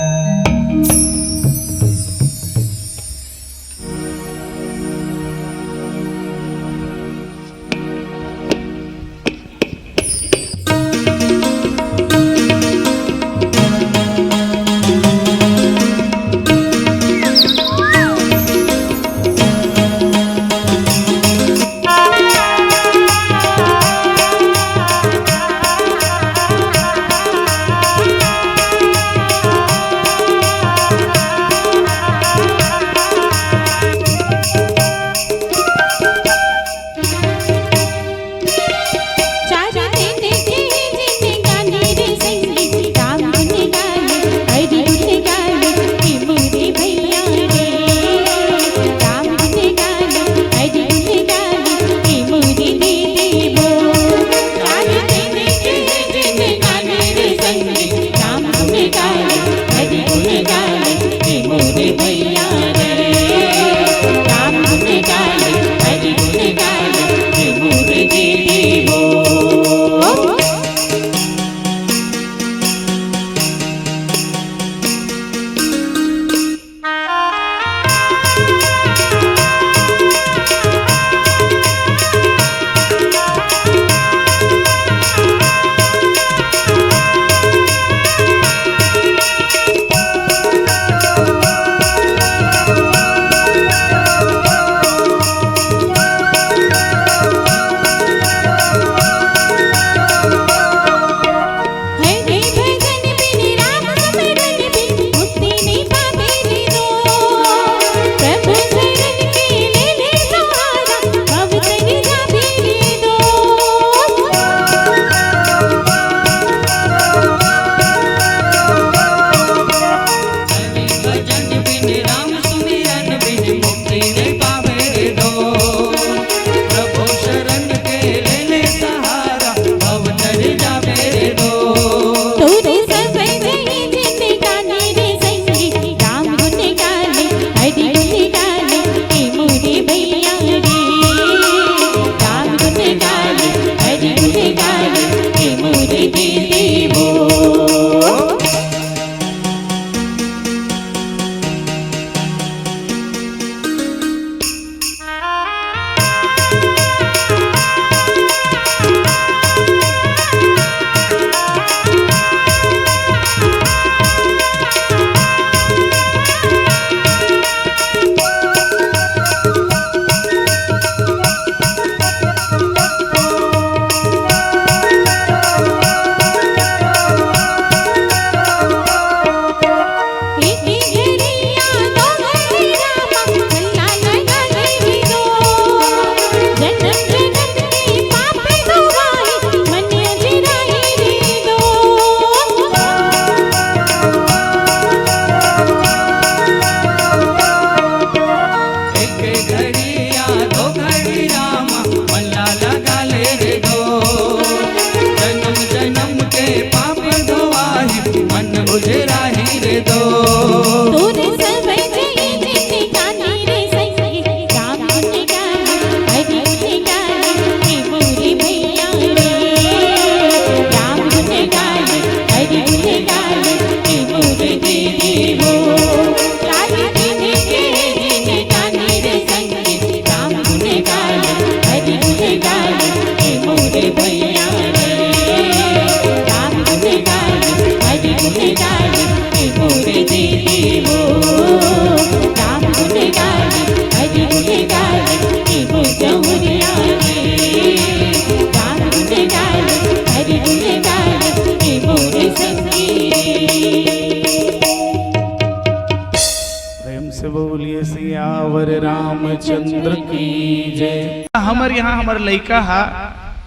की जय। हमर यहाँ हमर लइका हा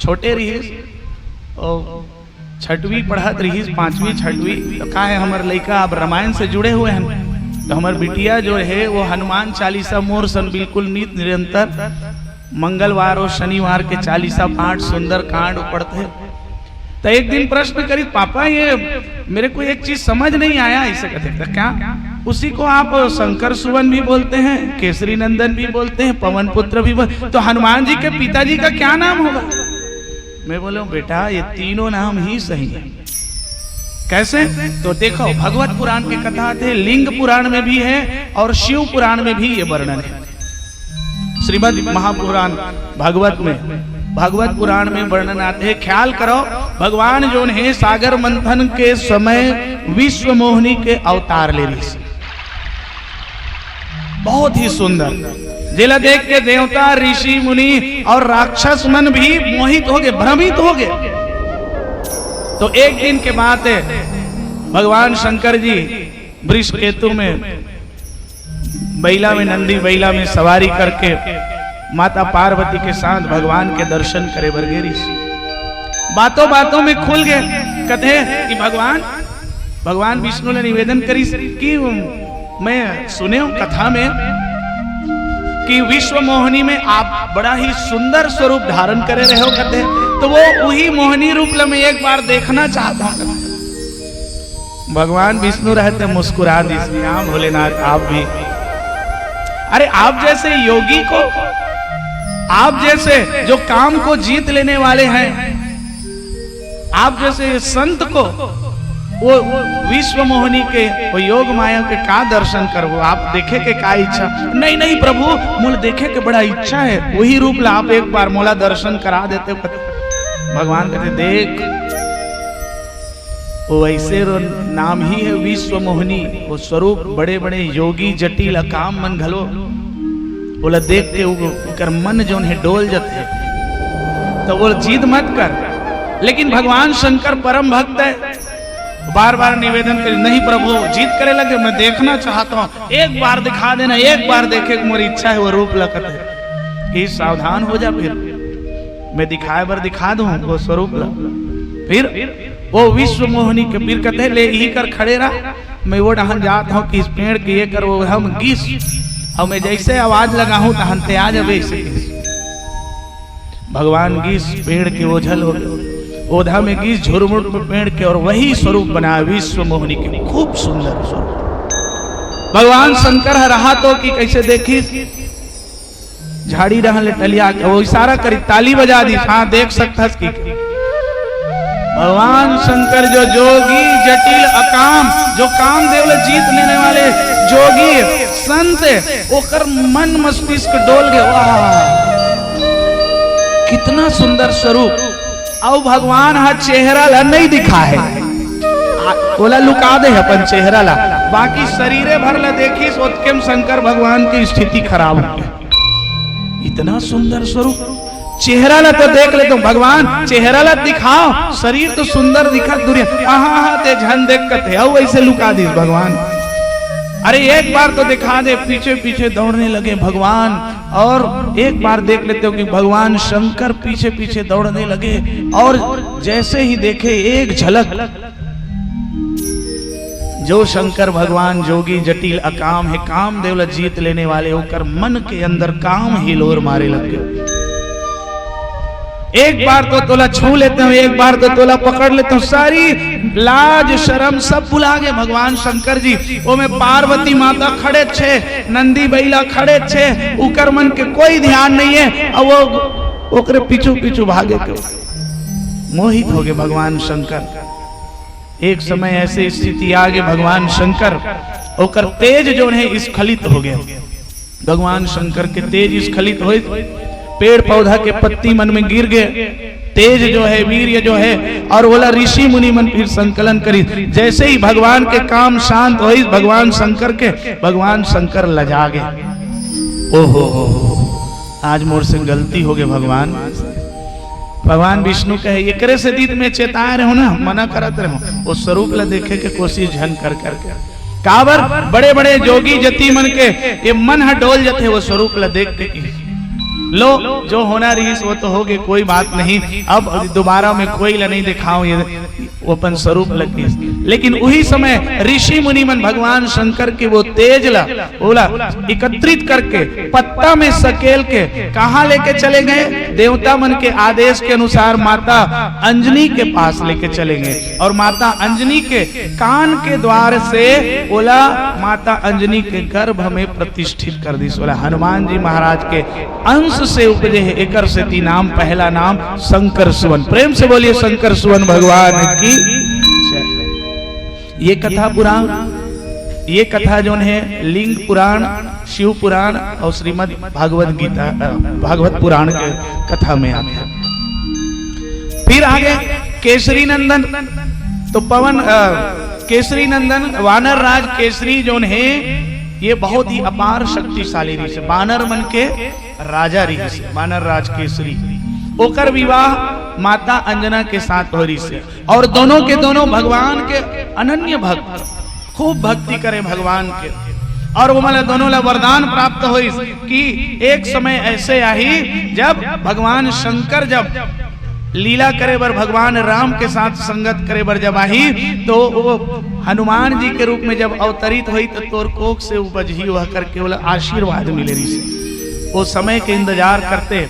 छोटे रहिस, ओ छठवीं पढ़त रहिस, पांचवी छठवीं, तो का है, हमर लइका अब रामायण से जुड़े हुए हैं, तो हमर बिटिया जो है वो हनुमान चालीसा मोर सन बिल्कुल नित निरंतर मंगलवार और शनिवार के चालीसा पाठ सुंदरकांड पढ़थे। तो एक दिन प्रश्न करी, "पापा, ये मेरे को एक चीज समझ नहीं आया," ऐसे कहते। "तो क्या?" "उसी को आप शंकर सुवन भी बोलते हैं, केसरी नंदन भी बोलते हैं, पवन पुत्र भी बोल, तो हनुमान जी के पिताजी का क्या नाम होगा?" मैं बोला, "बेटा, ये तीनों नाम ही सही है।" कैसे? तो देखो, भगवत पुराण की कथा आते, लिंग पुराण में भी है और शिव पुराण में भी ये वर्णन है। श्रीमद् महापुराण भागवत में, भागवत पुराण में वर्णन आते हैं। ख्याल करो, भगवान जोन है सागर मंथन के समय विश्व मोहिनी के अवतार ले रहिस। बहुत ही सुंदर, जेला देख के देवता, ऋषि, मुनि और राक्षस मन भी मोहित हो गए, भ्रमित हो गए। तो एक दिन के बात है, भगवान शंकर जी वृषकेतु में बैला में, नंदी बैला में सवारी करके माता पार्वती के साथ भगवान के दर्शन करे बर गे रहिस। बातों बातों में खुल गए, कथे कि भगवान, भगवान विष्णु ने निवेदन करिस कि मैं सुने हूँ कथा में कि विश्व मोहिनी में आप बड़ा ही सुंदर स्वरूप धारण करे रहे हो, कथे, तो वो वही मोहिनी रूप ल मैं एक बार देखना चाहता हूँ। भगवान विष्णु रहते मुस्कुरा दिस, "हाँ भोलेनाथ, आप भी।" अरे, आप जैसे योगी को, आप जैसे जो काम को जीत लेने वाले हैं, आप जैसे संत को वो विश्व मोहिनी के, वो योग माया के का दर्शन करबो? आप देखे के का इच्छा? "नहीं, नहीं प्रभु, मोला देखे के बड़ा इच्छा है, वही रूप ला आप एक बार मोला दर्शन करा देते।" भगवान कहते, "देख, वो ऐसे रो-, नाम ही है विश्व मोहिनी, वो स्वरूप बड़े बड़े योगी जटिल अकाम मन घलो, ओला देख के वो, ओकर मन जोन है डोल जथे, तो वो जिद मत कर।" लेकिन भगवान शंकर परम भक्त है, बार बार निवेदन करे, "नहीं प्रभु," जिद करे लगे, "मैं देखना चाहता हूँ, एक बार दिखा देना, एक बार देखे के मोर इच्छा है वो रूप लगत है।" कि सावधान हो जा, फिर मैं दिखाए बर दिखा दूँ वो स्वरूप ला। फिर वो विश्व मोहिनी के पीर कथे, "ले इही कर खड़े रह, मैं वो डहन जात हूँ कि इस पेड़ के ये कर वो हम गिस, और मैं जैसे आवाज लगाहूँ तहन ते आ जाबे।" ऐसे गिस। भगवान गिस पेड़ के ओझल हो गए, ओधा में गिस झुरमुट में पेड़ के, और वही स्वरूप बना विश्व मोहिनी के, खूब सुंदर स्वरूप। भगवान शंकर ह रहा तो कि कैसे देखिस, झाड़ी रहन ले टलिया के, वो इशारा करी, ताली बजा दी, "हाँ, देख सकथस कि।" भगवान शंकर जो जोगी जटिल अकाम, जो कामदेव ले जीत लेने वाले जोगी संत, ओकर मन मस्तिष्क डोल गए। वाह, कितना सुंदर स्वरूप। अउ भगवान हा चेहरा ला नहीं दिखा है, आ, ओला लुका दे है अपन चेहरा ला, बाकी शरीरे भर ला देखिस, ओतके म शंकर भगवान की स्थिति खराब हो गई। इतना सुंदर स्वरूप, चेहरा ला तो देख ले तुम, भगवान चेहरा ला दिखाओ, शरीर तो सुंदर दिखत दुरिहा, आहा, आहा, ते झन देख कथे, अउ ऐसे लुका दिस भगवान। अरे एक बार तो दिखा दे, पीछे पीछे दौड़ने लगे भगवान। और एक बार देख लेते हो कि भगवान शंकर पीछे पीछे दौड़ने लगे, और जैसे ही देखे एक झलक, जो शंकर भगवान जोगी जटिल अकाम है, कामदेव ला जीत लेने वाले, ओकर मन के अंदर काम हिलोर मारे लग गए। एक बार तो तोला छू लेते हो, एक बार तो तोला पकड़ लेते हो, सारी लाज शरम सब भुला गए भगवान शंकर जी। ओमे पार्वती माता खड़े छे, नंदी बैला खड़े छे, उकर मन के कोई ध्यान नहीं है। अब वो ओकरे पीछू पीछू भागे के मोहित हो गए भगवान शंकर। एक समय ऐसे स्थिति आ गए भगवान शंकर, ओकर तेज जो है स्खलित हो गए। भगवान शंकर के तेज स्खलित होइस, पेड़ पौधा के पत्ती मन में गिर गए, तेज जो है, वीर्य जो है, और ओला ऋषि मुनि मन फिर संकलन करिस। जैसे ही भगवान के काम शांत होइस भगवान शंकर के, भगवान शंकर लजा गए। ओहो हो हो, आज मोर से गलती हो गए भगवान। भगवान विष्णु कहे, "एकरे से दीद में चेताए रहो ना, मना करत रहो, वो स्वरूप ला देखे के कोशिश झन कर करके।" काबर बड़े बड़े जोगी जति मन के ये मन ह डोल जथे, वो स्वरूप ला देख के कि लो, जो होना रहिस वो तो होगे, कोई बात नहीं। अब दोबारा मैं कोई ला नहीं देखाऊं, ये वो अपन स्वरूप लगिस। लेकिन उही समय ऋषि मुनि मन भगवान शंकर के वो तेज ला, ओला एकत्रित करके पत्ता में सकेल के कहाँ लेके चले गए? देवता मन के आदेश के अनुसार माता अंजनी के पास लेके चले गए और माता अंजनी के कान के द्वार से ओला माता अंजनी के गर्भ में प्रतिष्ठित कर दिस। ओला हनुमान जी महाराज के अंश से उपजे हे, एकर सेती नाम, पहला नाम शंकर सुवन। प्रेम से बोलिए शंकर सुवन भगवान की जय। ये कथा पुराण, ये कथा जोन हे लिंग पुराण, शिव पुराण और श्रीमद् भागवत गीता, अ, भागवत पुराण के कथा में आथे। फिर आगे केसरी नंदन, तो पवन, अ, केसरी नंदन, वानर राज केसरी जोन हे, ये बहुत ही अपार शक्तिशाली रहिस हे, बानर मन के राजा रहिस हे, बानर राज केसरी। ओकर विवाह माता अंजना के साथ हो रहिस हे और दोनों के दोनों भगवान के अनन्य भक्त, खूब भक्ति करे भगवान के। और ओमन ला दोनों ला वरदान प्राप्त होइस कि एक समय ऐसे आही जब भगवान शंकर जब लीला करे बर भगवान राम के साथ संगत करे बर जब आही, तो वो हनुमान जी के रूप में जब अवतरित होई, तो तोर कोख से उपजही वह करके ओला आशीर्वाद मिले रहिस हे। वो समय के इंतजार करते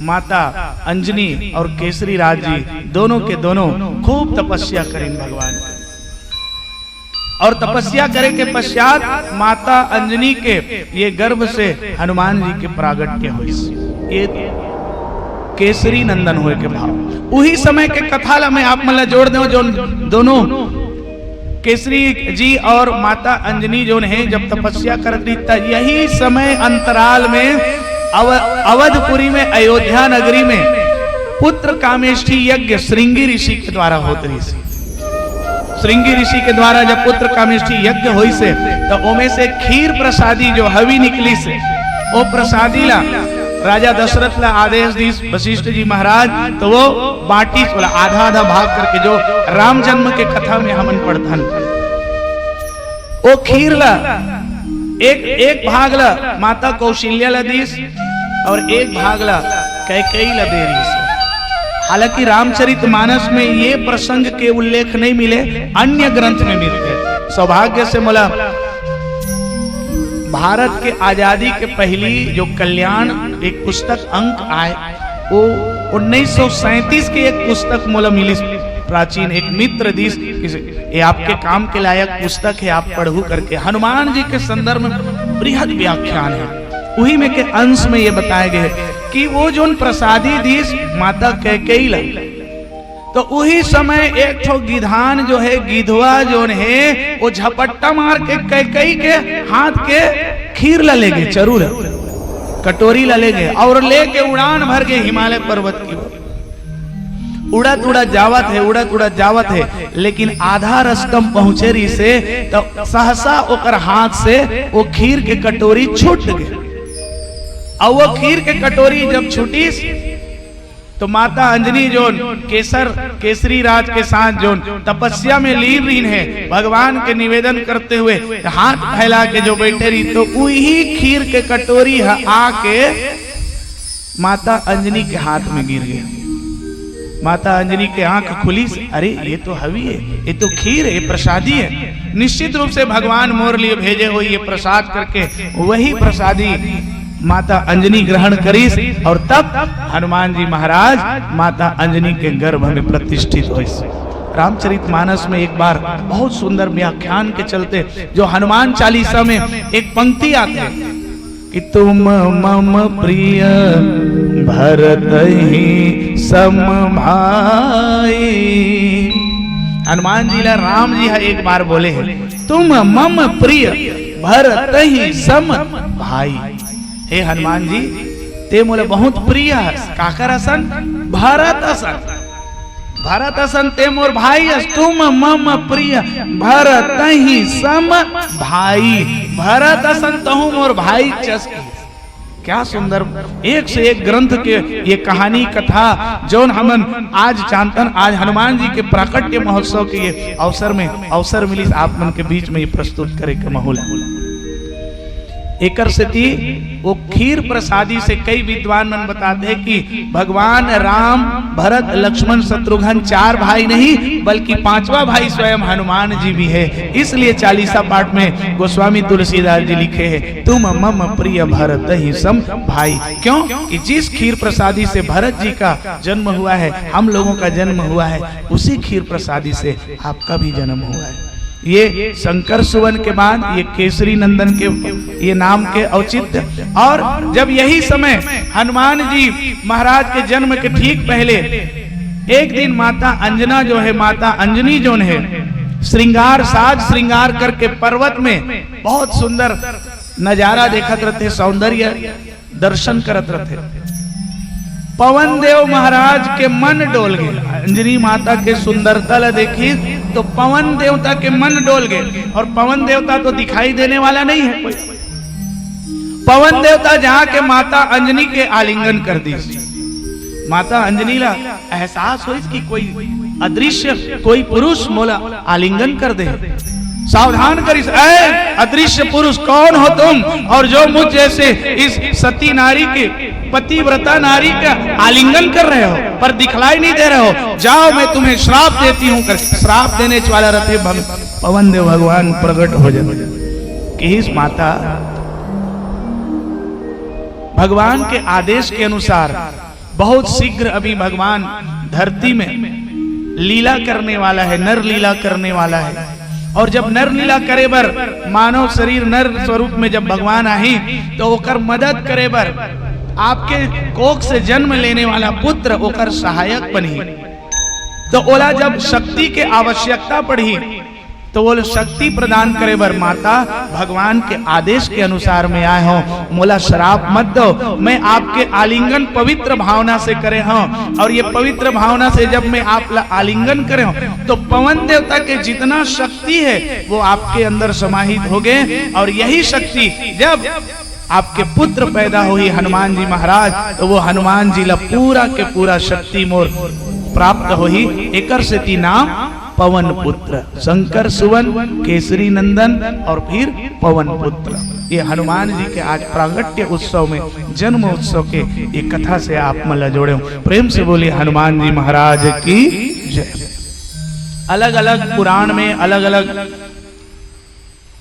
माता अंजनी और केसरी राज जी दोनों के दोनों खूब तपस्या करें भगवान के। और तपस्या करे के पश्चात माता अंजनी के ये गर्भ से हनुमान जी के प्रागट्य होइस। ये केसरी नंदन होए के भाव। उही समय के कथा ला मैं आप मन ला जोड़ देव, जो दोनों केसरी जी और माता अंजनी जोन हे जब तपस्या करत रही, त यही समय अंतराल में अव-, अवधपुरी में, अयोध्या नगरी में पुत्र कामेष्ठी यज्ञ श्रृंगी ऋषि के द्वारा होत रहिस। श्रृंगी ऋषि के द्वारा जब पुत्र कामेष्ठी यज्ञ होइस हे, त ओमे से खीर प्रसादी जो हवि निकलिस हे, ओ प्रसादी ला राजा दशरथ ला आदेश दिस वशिष्ठ जी महाराज, तो वो बांटिस, ओला आधा आधा भाग करके, जो राम जन्म के कथा में हमन पढ़थन। ओ खीर ला एक, एक भाग ला माता कौशल्या ला दिस और एक भाग ला कैकेयी ला दे रहिस। हालांकि रामचरित मानस में ये प्रसंग के उल्लेख नहीं मिले, अन्य ग्रंथ में मिलथे। सौभाग्य से मोला भारत के आजादी के पहली जो कल्याण एक पुस्तक अंक आए, वो उन्नीस सौ सैंतीस के एक पुस्तक मोला मिलिस, प्राचीन एक मित्र दिस, किसी, ये आपके काम के लायक पुस्तक है, आप पढ़ू करके। हनुमान जी के संदर्भ में बृहद व्याख्यान है, उही में के अंश में ये बताए गए कि वो जोन प्रसादी दिस माता कैकेयी ला, तो उही समय एक ठो गिधान जो है, गिधवा जोन है, वो झपट्टा मार के कैकेयी के हाथ के खीर ला ले गे, चरू ला, कटोरी ला ले गे और लेके उड़ान भर गे हिमालय पर्वत की ओर। उड़त उड़त जावत है, उड़त उड़त जावत है, लेकिन आधा रस्तम पहुंचे रहिस हे, तो सहसा ओकर हाथ से वो खीर के कटोरी छूट गे। और वो खीर के कटोरी जब छूटिस, तो माता अंजनी जोन केसर, केसरी राज के साथ जोन तपस्या में लीन रहिन हे, भगवान के निवेदन करते हुए हाथ फैला के जो बैठे रही, तो उही खीर के कटोरी ह आके माता अंजनी के हाथ में गिर गया। माता अंजनी के आंख खुलिस, "अरे, ये तो हवि है, ये तो खीर है, ये प्रसादी है। निश्चित रूप से भगवान मोर लिए भेजे हो ये प्रसाद," करके वही प्रसादी माता अंजनी ग्रहण करिस और तब हनुमान जी महाराज माता अंजनी के गर्भ में प्रतिष्ठित होइस। रामचरित मानस में एक बार बहुत सुंदर व्याख्यान के चलते जो हनुमान चालीसा में एक पंक्ति आती है कि "तुम मम प्रिय भरत ही सम भाई।" हनुमान जी ला राम जी हा एक बार बोले हैं, "तुम मम प्रिय भरत ही सम भाई।" हे हनुमान जी, ते मोला बहुत प्रिय हस। काकर असन? भरत असन। भरत असन ते मोर भाई अस। "तुम मम प्रिय भरत ही सम भाई।" भरत असन तहूँ मोर भाई जस। क्या सुंदर, एक से एक ग्रंथ के ये कहानी कथा, जौन हमन आज जानतन, आज हनुमान जी के प्राकट्य महोत्सव के ये अवसर में, अवसर मिलिस आप मन के बीच में ये प्रस्तुत करे के माहौल। एकर सेती वो खीर प्रसादी से कई विद्वान मन बताते हैं कि भगवान राम, भरत, लक्ष्मण, शत्रुघ्न चार भाई नहीं, बल्कि पांचवा भाई स्वयं हनुमान जी भी है। इसलिए चालीसा पाठ में गोस्वामी तुलसीदास जी लिखे हैं, "तुम मम प्रिय भरत ही सम भाई।" क्यों कि जिस खीर प्रसादी से भरत जी का जन्म हुआ है, हम लोगों का जन्म हुआ है, उसी खीर प्रसादी से आपका भी जन्म हुआ है। ये शंकर सुवन के बाद ये केसरी नंदन के ये नाम के औचित्य। और जब यही समय हनुमान जी महाराज के जन्म के ठीक पहले एक दिन माता अंजना जो है, माता अंजनी जो है, श्रृंगार, साज श्रृंगार करके पर्वत में बहुत सुंदर नजारा देखत रहते, सौंदर्य दर्शन करत रथे। पवन देव महाराज के मन डोल गए। अंजनी माता के सुंदरता ला देखी तो पवन देवता के मन डोल गए। और पवन देवता तो दिखाई देने वाला नहीं है कोई। पवन देवता जाके माता अंजनी के आलिंगन कर दी। माता अंजनी ला एहसास होइस कि कोई अदृश्य, कोई पुरुष मोला आलिंगन कर दे। सावधान करिस, "ऐ अदृश्य पुरुष, कौन हो तुम, और जो मुझ जैसे इस सती नारी के, पतिव्रता नारी का आलिंगन कर रहे हो, पर दिखलाई नहीं दे रहे हो? जाओ, मैं तुम्हें श्राप देती हूँ," कर श्राप देने वाला रथे भग-, पवन देव भगवान प्रकट हो जाते। किहिस माता, भगवान के आदेश के अनुसार बहुत शीघ्र अभी भगवान धरती में लीला करने वाला है, नर लीला करने वाला है। और जब नर लीला करे बर मानव शरीर नर स्वरूप में जब भगवान आही, तो ओकर मदद करे बर आपके कोख से जन्म लेने वाला पुत्र ओकर सहायक बनही। तो ओला जब शक्ति के आवश्यकता पड़ही, तो वो शक्ति प्रदान करे बर माता भगवान के आदेश के अनुसार मैं आए हूँ, मोला श्राप मत दो। मैं आपके आलिंगन पवित्र भावना से करे हूँ, और ये पवित्र भावना से जब मैं आप ला आलिंगन करे हूँ, तो पवन देवता के जितना शक्ति है, वो आपके अंदर समाहित हो गए। और यही शक्ति जब आपके पुत्र पैदा होही हनुमान जी महाराज, तो वो हनुमान जी ला पूरा के पूरा शक्ति मोर प्राप्त होही। एकर सेती नाम पवन पुत्र, शंकर सुवन, केसरी नंदन और फिर पवन पुत्र। ये हनुमान जी के आज प्रागट्य उत्सव में, जन्म उत्सव के ये कथा से आप मन ला जोड़े हूँ। प्रेम से बोलिए हनुमान जी महाराज की जय। अलग-अलग पुराण में अलग-अलग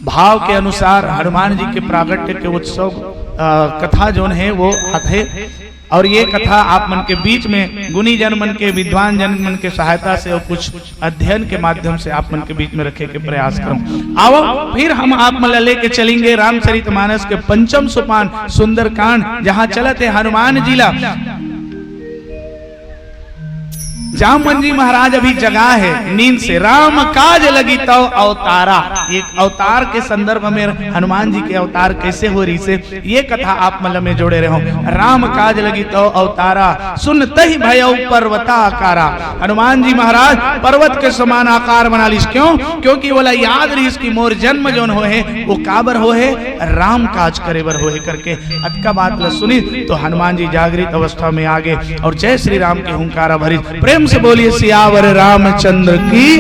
भाव के अनुसार हनुमान जी के प्रागट्य के उत्सव, अ, कथा जोन है वो आथे। और ये कथा आप मन के बीच में गुणी जन मन के, विद्वान जन मन के सहायता से और कुछ अध्ययन के माध्यम से आप मन के बीच में रखे के प्रयास करूं। आओ फिर हम आप मन ला लेके चलेंगे रामचरितमानस के पंचम सोपान सुंदरकांड, जहां चलत है हनुमान जी ला। जामवंत जी महाराज अभी जगा है नींद से। "राम काज लगी तव अवतारा।" एक अवतार के संदर्भ में हनुमान जी के अवतार कैसे हो रही से, ये कथा आप मन ला मैं जोड़े रहे हूं। "राम काज लगी तव अवतारा, सुन तहि भयउ पर्वताकारा।" हनुमान जी महाराज पर्वत के समान आकार बना लिस। क्यों? क्योंकि ओला याद रहिस कि मोर जन्म जोन होहे, वो काबर होहे, राम काज करे बर होहे करके। अतका बात ला सुनिस तो हनुमान जी जागृत अवस्था में आ गए और जय श्री राम के हुंकारा भरिस। प्रेम से बोलिए सियावर रामचंद्र की।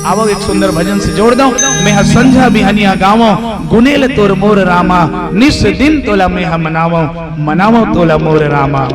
आवो एक सुंदर भजन से जोड़ दो। "मेंह संझा बिहनिया गावों, गुनेल तोर मोर रामा, निस दिन तोला मेंह मनावों, मनावों तोला मोर रामा।"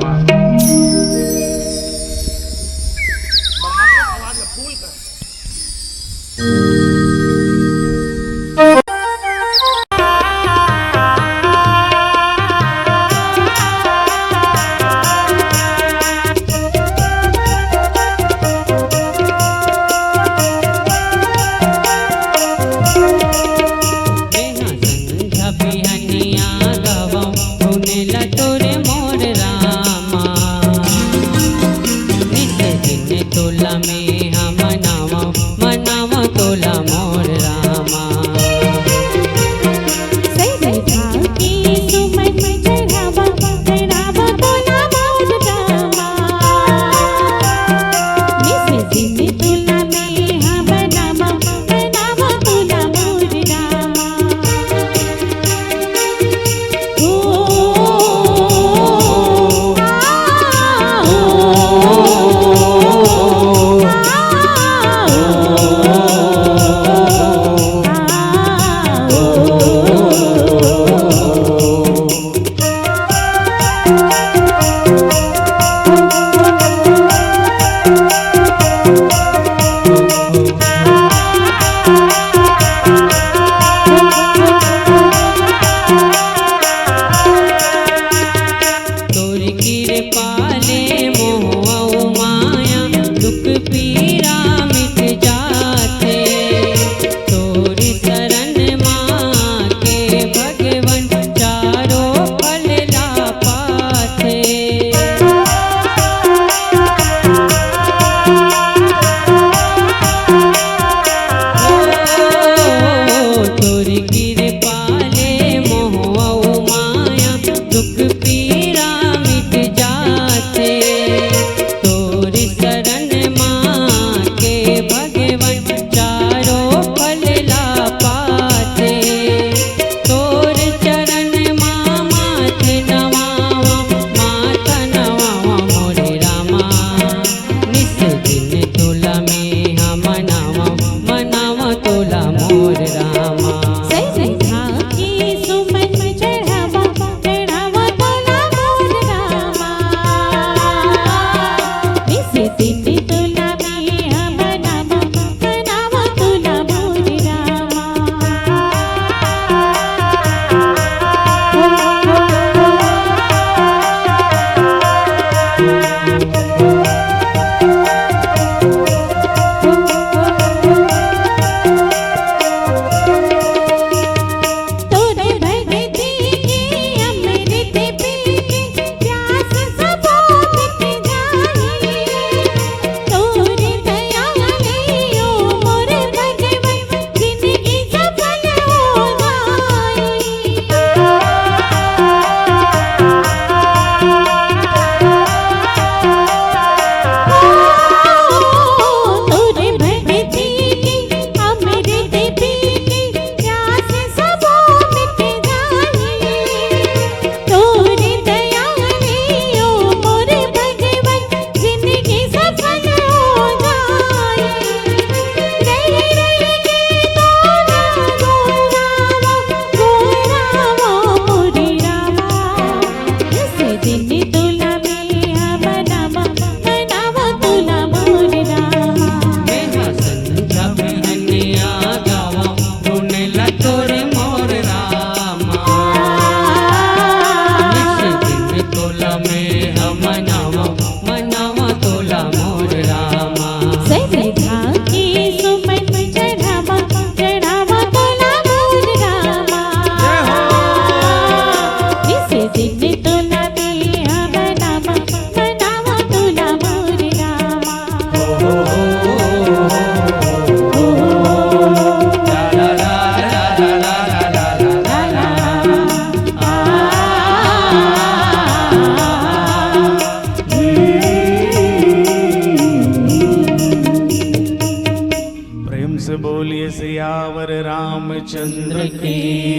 चंद्र की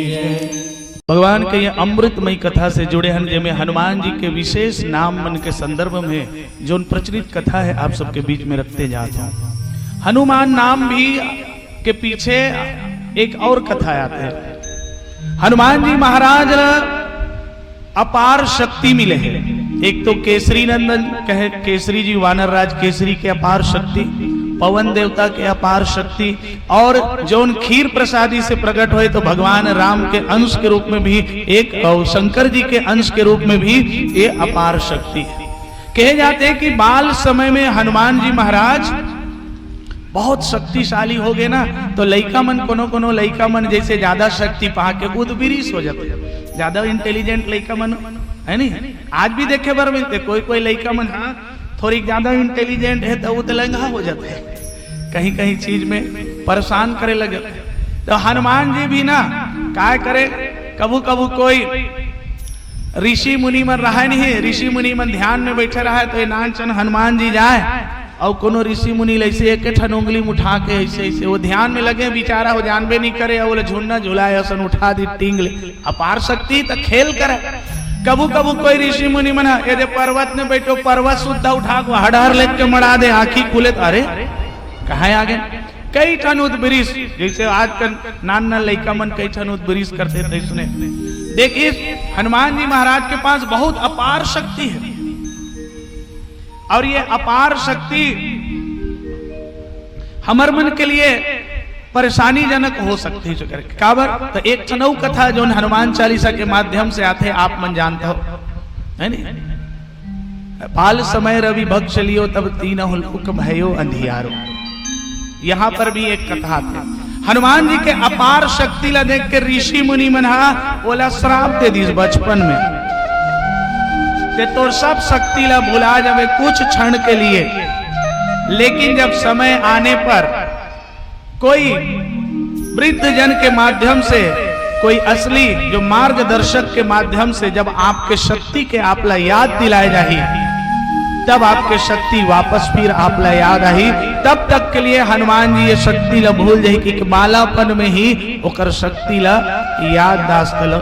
जय। भगवान के ये अमृतमयी कथा से जुड़े हन, जेमे हनुमान जी के विशेष नाम मन के संदर्भ में जोन प्रचलित कथा है, आप सबके बीच में रखते जात हूँ। हनुमान नाम भी के पीछे एक और कथा आते हैं। हनुमान जी महाराज अपार शक्ति मिले है। एक तो केसरी नंदन कहे, केसरी जी, वानर राज केसरी के अपार शक्ति, पवन देवता के अपार शक्ति, और जौन खीर प्रसादी से प्रकट होए तो भगवान राम के अंश के रूप में भी एक, और शंकर जी के अंश के रूप में भी ये अपार शक्ति है। कहे जाते हैं कि बाल समय में हनुमान जी महाराज बहुत शक्तिशाली हो गए ना, तो लइका मन, कोनो कोनो लइका मन जैसे ज्यादा शक्ति पा के उदबिरिस हो जाते, ज्यादा इंटेलिजेंट लइका मन, है नहीं? आज भी देखे बर मिलते, कोई कोई लइका मन, हाँ, थोड़ी ज्यादा इंटेलिजेंट है तो उदलंगा हो जाते, कहीं कहीं चीज में परेशान करे लगे। तो हनुमान जी भी ना काय करे, कभू कभू कोई ऋषि मुनि मन रहे नहीं, ऋषि मुनि मन ध्यान में बैठे रहे, तो ये नानचन हनुमान जी जाए और कोनो ऋषि मुनि ल ऐसे एक ठन उंगली में उठा के ऐसे, ऐसे वो ध्यान में लगे, बेचारा वो जानबे नहीं करे, वो झुन्ना झुलाए असन उठा दी टींग ले। अपार शक्ति त खेल करे। कभू कभू कोई ऋषि मुनि मन ह, ये दे पर्वत में बैठो, पर्वत सुद्धा उठा के हडहर लेके मड़ा दे, आंखी खुले तो अरे कहाँ आ गए। कई ठन उदबिरिस, जैसे आजकल नान नान लइका मन कई ठन उदबिरिस करते थे, सुने। देखिए, हनुमान जी महाराज के पास बहुत अपार शक्ति है, और ये अपार शक्ति हमर मन के लिए परेशानीजनक हो सकती है। काबर? तो एक ठन अउ कथा, जोन हनुमान चालीसा के माध्यम से आथे, आप मन जानते हो, है नी? बाल समय रवि भक्ष लियो, तब तीनहुँ लोक भयो अंधियारो। यहाँ पर भी एक कथा आथे। हनुमान जी के अपार शक्ति ला देख के ऋषि मुनि मन हा ओला श्राप दे दिस बचपन में, ते तोर सब शक्ति ला भुला जावे कुछ क्षण के लिए, लेकिन जब समय आने पर कोई वृद्ध जन के माध्यम से, कोई असली जो मार्गदर्शक के माध्यम से जब आपके शक्ति के आप ला याद दिलाए जाही, तब आपके शक्ति वापस फिर आप ला याद आही। तब तक के लिए हनुमान जी ये शक्ति ला भूल जाही कि बालापन में ही ओकर शक्ति ला याददाश्त ला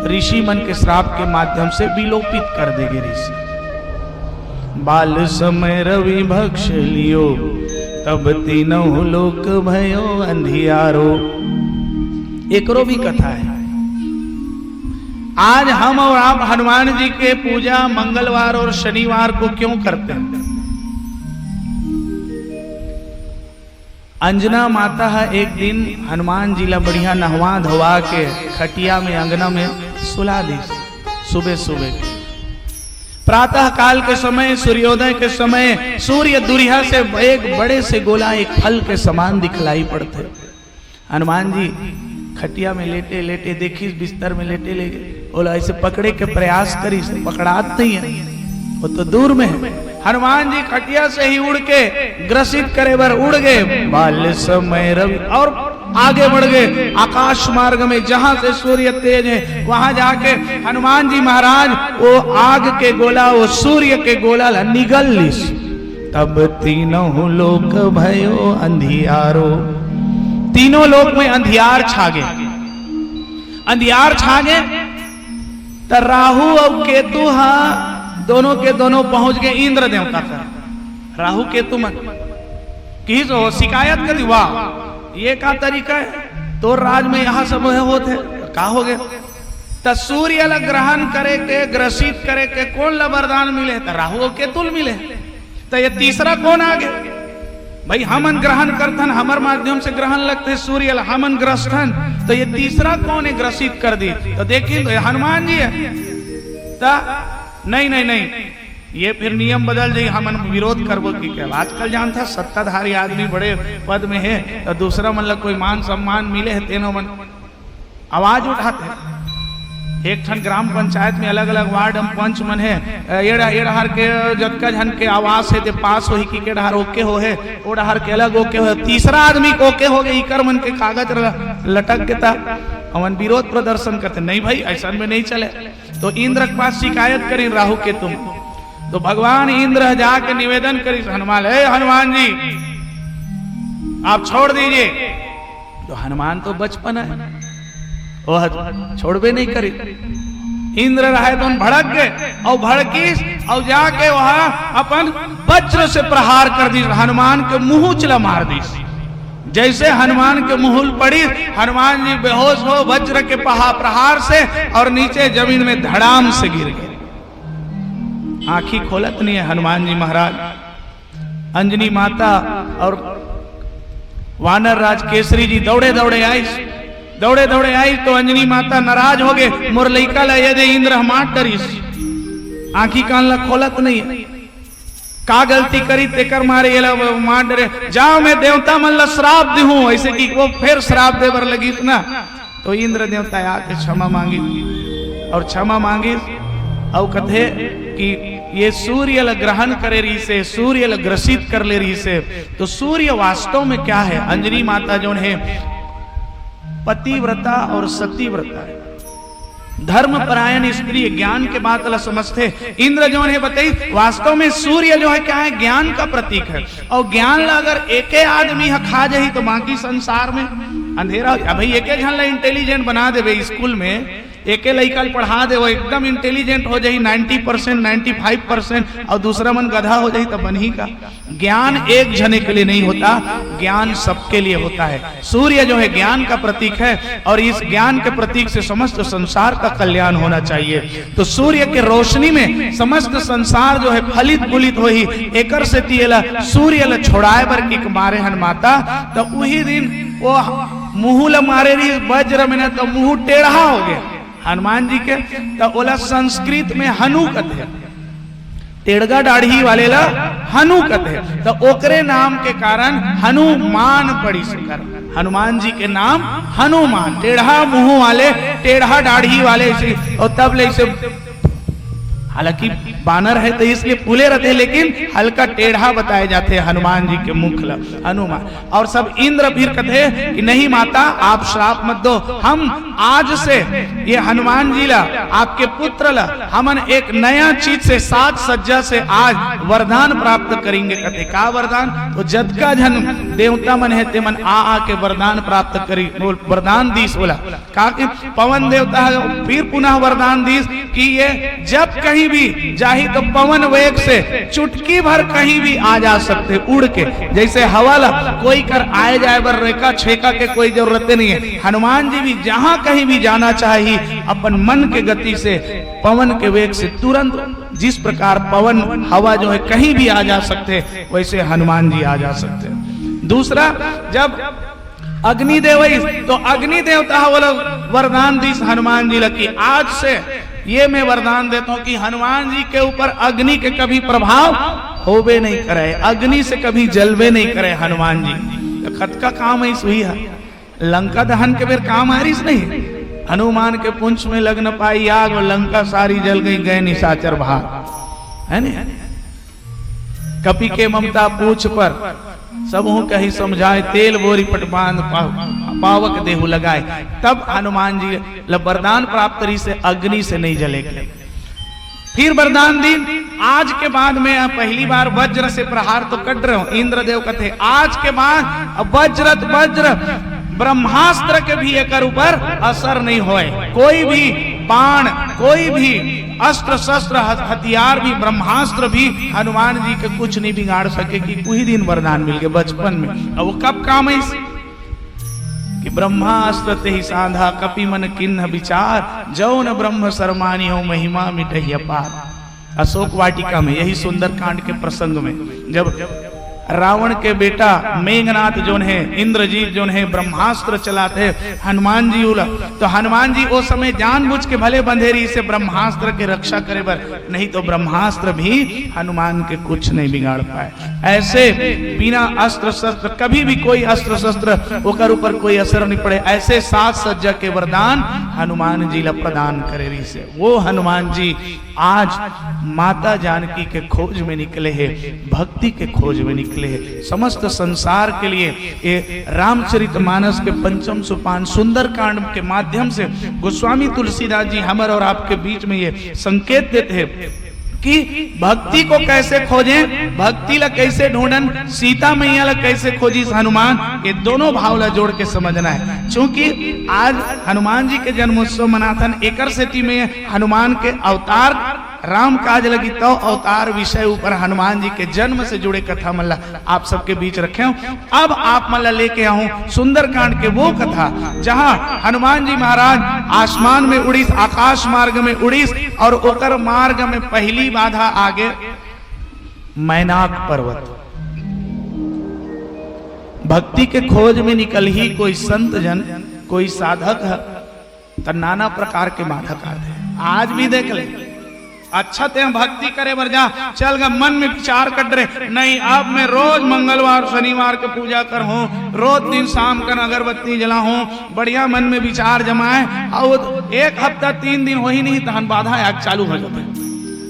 ऋषि मन के श्राप के माध्यम से विलोपित कर देगे ऋषि। बाल समय रवि भक्ष लियो, तब तीनहुँ लोक भयो अंधियारो। एकरो भी कथा है। आज हम और आप हनुमान जी के पूजा मंगलवार और शनिवार को क्यों करते हैं? अंजना माता ह एक दिन हनुमान जी ला बढ़िया नहवा धोवा के खटिया में, अंगना में सुला दिस। सुबह सुबह के प्रातः काल के समय, सूर्योदय के समय सूर्य दूरिहा से एक बड़े से गोला, एक फल के समान दिखलाई पड़थे। हनुमान जी खटिया में लेटे लेटे देखिस, बिस्तर में लेटे लेटे, ओला ऐसे पकड़े के प्रयास करिस, पकड़ात नहीं है, वो तो दूर में है। हनुमान जी खटिया से ही उड़ के ग्रसित करे बर उड़ गए। बाल समय रवि और आगे बढ़ गए आकाश मार्ग में, जहां से सूर्य तेज है, वहां जाके हनुमान जी महाराज वो आग के गोला, वो सूर्य के गोला ला निगल लिस। तब तीनहुँ लोक भयो अंधियारो, तीनों लोक में अंधियार छा गे। अंधियार छा गे त राहु अउ केतु हा दोनों के दोनों पहुंच गए इंद्र देवता कर। राहु केतु मन किहिस, ओ शिकायत कर दी, "वाह, ये का तरीका है? तोर राज में यहाँ सब है होत है, का हो गया?" त सूर्य ला ग्रहण करे के, ग्रसित करे के कौन ला वरदान मिले? त राहु अउ केतु ल मिले। त ये तीसरा कौन आ गए? भाई, हमन ग्रहण करथन, हमर माध्यम से ग्रहण लगथे सूर्य ला, हमन ग्रस्तन, त ये तीसरा कौन है ग्रसित कर दी? त देखिन, तो ये हनुमान जी है। त नहीं, नहीं, नहीं, ये फिर नियम बदल जाई, हमन विरोध करबो कि क्या? आजकल जानथा, सत्ताधारी आदमी बड़े पद में है, त दूसरा मन ला कोई मान सम्मान मिले है, तेनो मन आवाज उठाथे। एक ठन ग्राम पंचायत में अलग-अलग वार्ड म पंच मन हे, ए, एड़ा-, एड़हर के जतका झन के आवास हे, ते पास होही कि के डहर ओके होहे, ओ डहर के अलग ओके होहे, तीसरा आदमी के ओके होगे, इकर मन के कागज ल-, लटक के त हमन विरोध प्रदर्शन करते, "नहीं भाई, ऐसन में नहीं चले।" तो इंद्र के पास शिकायत करिन राहु केतु मन। तो भगवान इंद्र जाके निवेदन करिस हनुमान, "हे हनुमान जी, आप छोड़ दीजिए, तो हनुमान तो बचपन हे, वह छोड़बे नहीं करी। इंद्र रहे तो भड़क गए और भड़कीस और जाके वह अपन वज्र से प्रहार कर दीस, हनुमान के मुहूच ला मार दीस। जैसे हनुमान के मुहूल पड़ी, हनुमान जी बेहोश हो वज्र के पहा प्रहार से और नीचे जमीन में धड़ाम से गिर गए। आंखी खोलत नहीं है हनुमान जी महाराज। अंजनी माता और वानर राज केसरी जी दौड़े दौड़े आइस, दौड़े दौड़े आइस तो अंजनी माता नाराज हो गए, मोर लइका ला ये दे इंद्र ह मार डरिस, आंखी कान ला खोलत नहीं है। का गलती करी तेकर मारे ये ला मार डरे, जाओ मैं देवता मन ला श्राप देहूं, ऐसे कि वो फिर श्राप दे बर लगिस ना। तो इंद्र देवता आके क्षमा मांगिस और क्षमा मांगिस और कथे कि ये सूर्य ल ग्रहण करे रहिसे, सूर्य ल ग्रसित कर ले रहिसे। तो सूर्य वास्तव में क्या है? अंजनी माता जोन है पतिव्रता और सतीव्रता है, धर्म परायण स्त्री, ज्ञान के बात ला समझथे। इंद्र जोन है बताइस, वास्तव में सूर्य जो है क्या है? ज्ञान का प्रतीक है। और ज्ञान ला अगर एके आदमी ह खा जाही तो बाकी संसार में अंधेरा हो जाही। भाई एके झन ला इंटेलिजेंट बना देबे स्कूल में, एके लइका ल पढ़ा दे, वो एकदम इंटेलिजेंट हो जाही, ninety percent, ninety five percent, और दूसरा मन गधा हो जाही, तब बनही का? ज्ञान एक जने के लिए नहीं होता, ज्ञान सबके लिए होता है। सूर्य जो है ज्ञान का प्रतीक है और इस ज्ञान के प्रतीक से समस्त संसार का कल्याण होना चाहिए। तो सूर्य के रोशनी में समस्त संसार जो है फलित फूलित होही, एकर सेती एला सूर्य ल छोड़ाए बर के मारे हन माता। तो उही दिन वो मुहू ल मारे रही वज्र में ना, तो मुहू टेढ़ा हो गया हनुमान जी के, तो ओला संस्कृत में हनु कथे। टेढ़ा डाढ़ी वाले ला हनु कथे, तो ओकरे नाम के कारण हनुमान पड़िस ओकर। हनुमान जी के नाम हनुमान, टेढ़ा मुंह वाले, टेढ़ा डाढ़ी वाले, ऐसे, और तब ले इसे, हालांकि बानर है तो इसलिए फूले रहते, लेकिन हल्का टेढ़ा बताए जाते हैं हनुमान जी के मुख ला, हनुमान। और सब इंद्र फिर कथे कि नहीं माता, आप श्राप मत दो, हम आज से ये हनुमान जी ला, आपके पुत्र ला, हमन एक नया चीज से, साज सज्जा से आज वरदान प्राप्त करेंगे। कथे का वरदान? तो जतका झन देवता मन है, ते मन आ आ के वरदान प्राप्त करी, बोल, वरदान दीस बोला। का कि पवन देवता ह फिर पुनः वरदान दीस कि ये जब कहीं भी जाही तो पवन वेग से चुटकी भर कहीं भी आ जा सकते उड़ के। जैसे हवा ला कोई कर आए जाए बर रेका छेका के कोई जरूरत नहीं है। हनुमान जी भी जहां कहीं भी जाना चाही, अपन मन के गति से, पवन के वेग से तुरंत, जिस प्रकार पवन हवा जो है कहीं भी आ जा सकते, वैसे हनुमान जी आ जा सकते। दूसरा, जब अग्नि देवई, तो अग्नि देवता ह ओला वरदान दीस हनुमान जी ला कि आज से ये मैं वरदान देता हूं कि हनुमान जी के ऊपर अग्नि के कभी प्रभाव होबे नहीं करे, अग्नि से कभी जलबे नहीं करे हनुमान जी। तो कतका काम है सुई है, लंका दहन के बेर काम आरिस नहीं, हनुमान के पुंछ में लग न पाई आग और लंका सारी जल गई, गए निशाचर भाग, है नी? कपि के ममता पूछ पर, सबहु कहि समझाए, तेल बोरी पट बांध पाव-, पावक देहु लगाए। तब हनुमान जी ल वरदान प्राप्त रहिसे अग्नि से नहीं जले के। फिर वरदान दीन, आज के बाद मैं पहली बार वज्र से प्रहार तो कट रहे हूं। इंद्रदेव कथे, आज के बाद अब वज्र, वज्र ब्रह्मास्त्र के भी एकर ऊपर असर नहीं होए, कोई भी बाण, कोई भी अस्त्र शस्त्र, ह-, हथियार भी, ब्रह्मास्त्र भी हनुमान जी के कुछ नहीं बिगाड़ सके। कि उही दिन वरदान मिल गए बचपन में। अब वो कब काम है इस? कि ब्रह्मास्त्र तेहि साधा कपि मन किन्ह विचार, जौन ब्रह्म सरमानी हो महिमा मिटहि अपार। अशोक वाटिका में यही सुंदरकांड के प्रसंग में जब रावण के बेटा मेघनाथ जोन है, इंद्रजीत जोन है, ब्रह्मास्त्र चलाते हैं हनुमान जी उला, तो हनुमान जी ओ समय जानबूझ के भले बंधे रहिस हे ब्रह्मास्त्र के रक्षा करे बर, नहीं तो ब्रह्मास्त्र भी हनुमान के कुछ नहीं बिगाड़ पाए। ऐसे बिना अस्त्र शस्त्र, कभी भी कोई अस्त्र शस्त्र ओकर ऊपर कोई असर नहीं पड़े, ऐसे साज सज्जा के वरदान हनुमान जी ला प्रदान करे रहिस हे। वो हनुमान जी आज माता जानकी के खोज में निकले हे, भक्ति के खोज में निकले हे। समस्त संसार के लिए ये रामचरित मानस के पंचम सोपान सुंदरकांड के माध्यम से गोस्वामी तुलसीदास जी हमर और आपके बीच में ये संकेत देते हैं। कि भक्ति को कैसे खोजें, भक्ति ला कैसे ढूंढन, सीता मैया ला कैसे खोजिस हनुमान, ये दोनों भाव ला जोड़ के समझना है। क्योंकि आज हनुमान जी के जन्मोत्सव मनाथन, एकर सेती में हनुमान के अवतार, राम काज लगी तव अवतार विषय ऊपर हनुमान जी के जन्म से जुड़े कथा मन ला आप सबके बीच रखे हूँ। अब आप मन ला लेके आहूँ सुंदरकांड के वो कथा, जहाँ हनुमान जी महाराज आसमान में उड़ीस, आकाश मार्ग में उड़ीस, और ओकर मार्ग में पहली बाधा आगे मैनाक पर्वत। भक्ति के खोज में निकलही कोई संत जन, कोई साधक है, त नाना प्रकार के बाधा आथे। आज भी देख ले, अच्छा तें भक्ति करे बर जा, चल गा, मन में विचार कर रहे, नहीं, अब मैं रोज मंगलवार शनिवार के पूजा करहूँ, रोज दिन शाम कन अगरबत्ती जलाहूँ, बढ़िया मन में विचार जमाए, और एक हफ्ता तीन दिन होही नहीं, तहन बाधा आग चालू हो जाथे।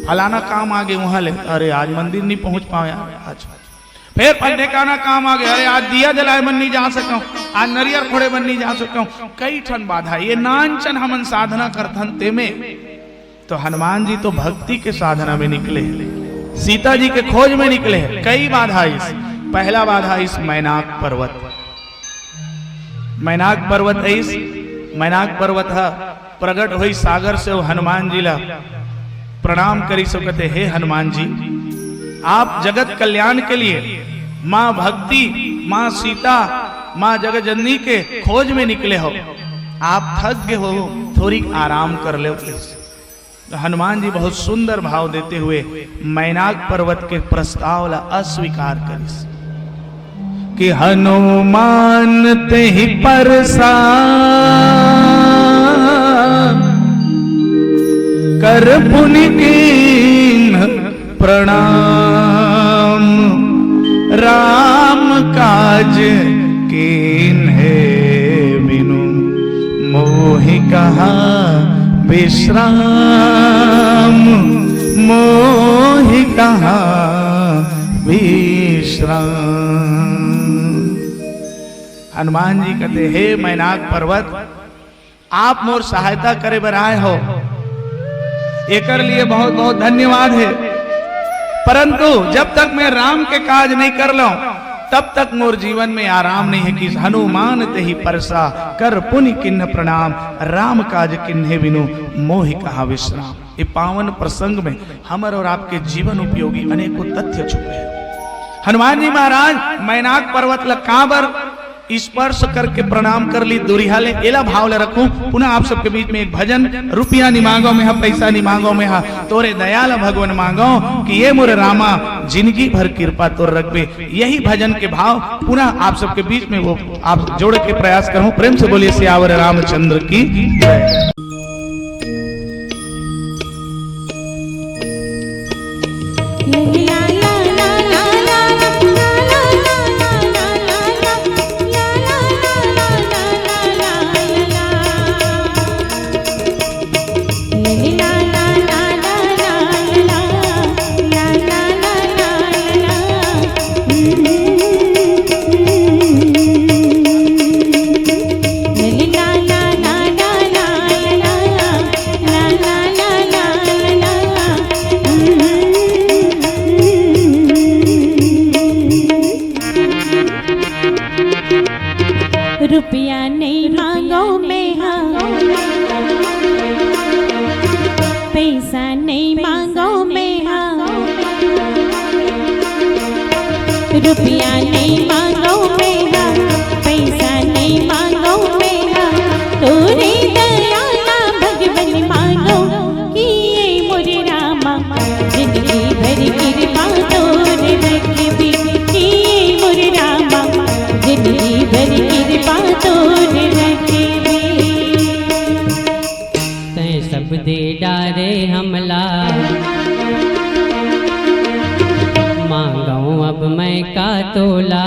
फलाना काम आगे वहां ले, अरे आज मंदिर नहीं पहुंच पावे यार, आज फिर फलाने का ना काम आगे, अरे आज दिया जलाए बर नहीं जा सकूं, आज नरियर फोड़े बर नहीं जा सकूं, कई ठन बाधा। ये नानचन हमन साधना करथन तेमे तो हनुमान जी तो भक्ति के साधना में निकले, सीता जी के खोज में निकले, कई बाधा आइस। पहला बाधा आइस मैनाक पर्वत। मैनाक पर्वत आइस, मैनाक पर्वत ह प्रगट होइस सागर से, वो हनुमान जी ला प्रणाम करिस, वो कहते, हे हनुमान जी, आप जगत कल्याण के लिए माँ भक्ति, माँ सीता, माँ जगत जननी के खोज में निकले हो, आप थक गए हो, थोड़ी आराम कर ले। तो हनुमान जी बहुत सुंदर भाव देते हुए मैनाक पर्वत के प्रस्ताव ला अस्वीकार करिस कि हनुमान तेहि परसा कर पुनि कीन्ह प्रणाम। राम काज कीन्हे बिनु मोहि कहा विश्राम, मोहि कहा विश्राम। हनुमान जी कहते, हे मैनाक पर्वत, आप मोर सहायता करे बर आए हो, एकर लिए बहुत बहुत धन्यवाद है, परंतु जब तक मैं राम के काज नहीं कर लूं, तब तक मोर जीवन में आराम नहीं है। कि हनुमान तेहि परसा कर पुनि किन्न प्रणाम, राम काज किन्हे बिनु मोहि कहा विश्राम। ये पावन प्रसंग में हमर और आपके जीवन उपयोगी अनेकों तथ्य छुपे हैं। हनुमान जी महाराज मैनाक पर्वत ला काबर स्पर्श करके प्रणाम कर ली, दुरिहा ले, एला भाव ले रखूं। पुनः आप सबके बीच में एक भजन, रुपया नि मांगो में हा, पैसा नि मांगो में हा, तोरे दया ला भगवान मांगो, कि ये मोरे रामा जिंदगी भर कृपा तोर रखबे। यही भजन के भाव पुनः आप सबके बीच में वो आप जोड़ के प्रयास करूं। प्रेम से बोलिए सियावर रामचंद्र की जय। रुपया नहीं मांगो में हा, पैसा नहीं मांगो में हा, रुपया नहीं मांगो में हा, पैसा नहीं मांगो में हा, तोरे दया ला भगवान मांगो, कि ये मोरे रामा जिंदगी भर कृपा तोर रखबे, कि ये मोरे रामा जिंदगी भर कृपा तोर रखबे। तैं सब दे डारे हमला, मांगो अब मैं का तोला।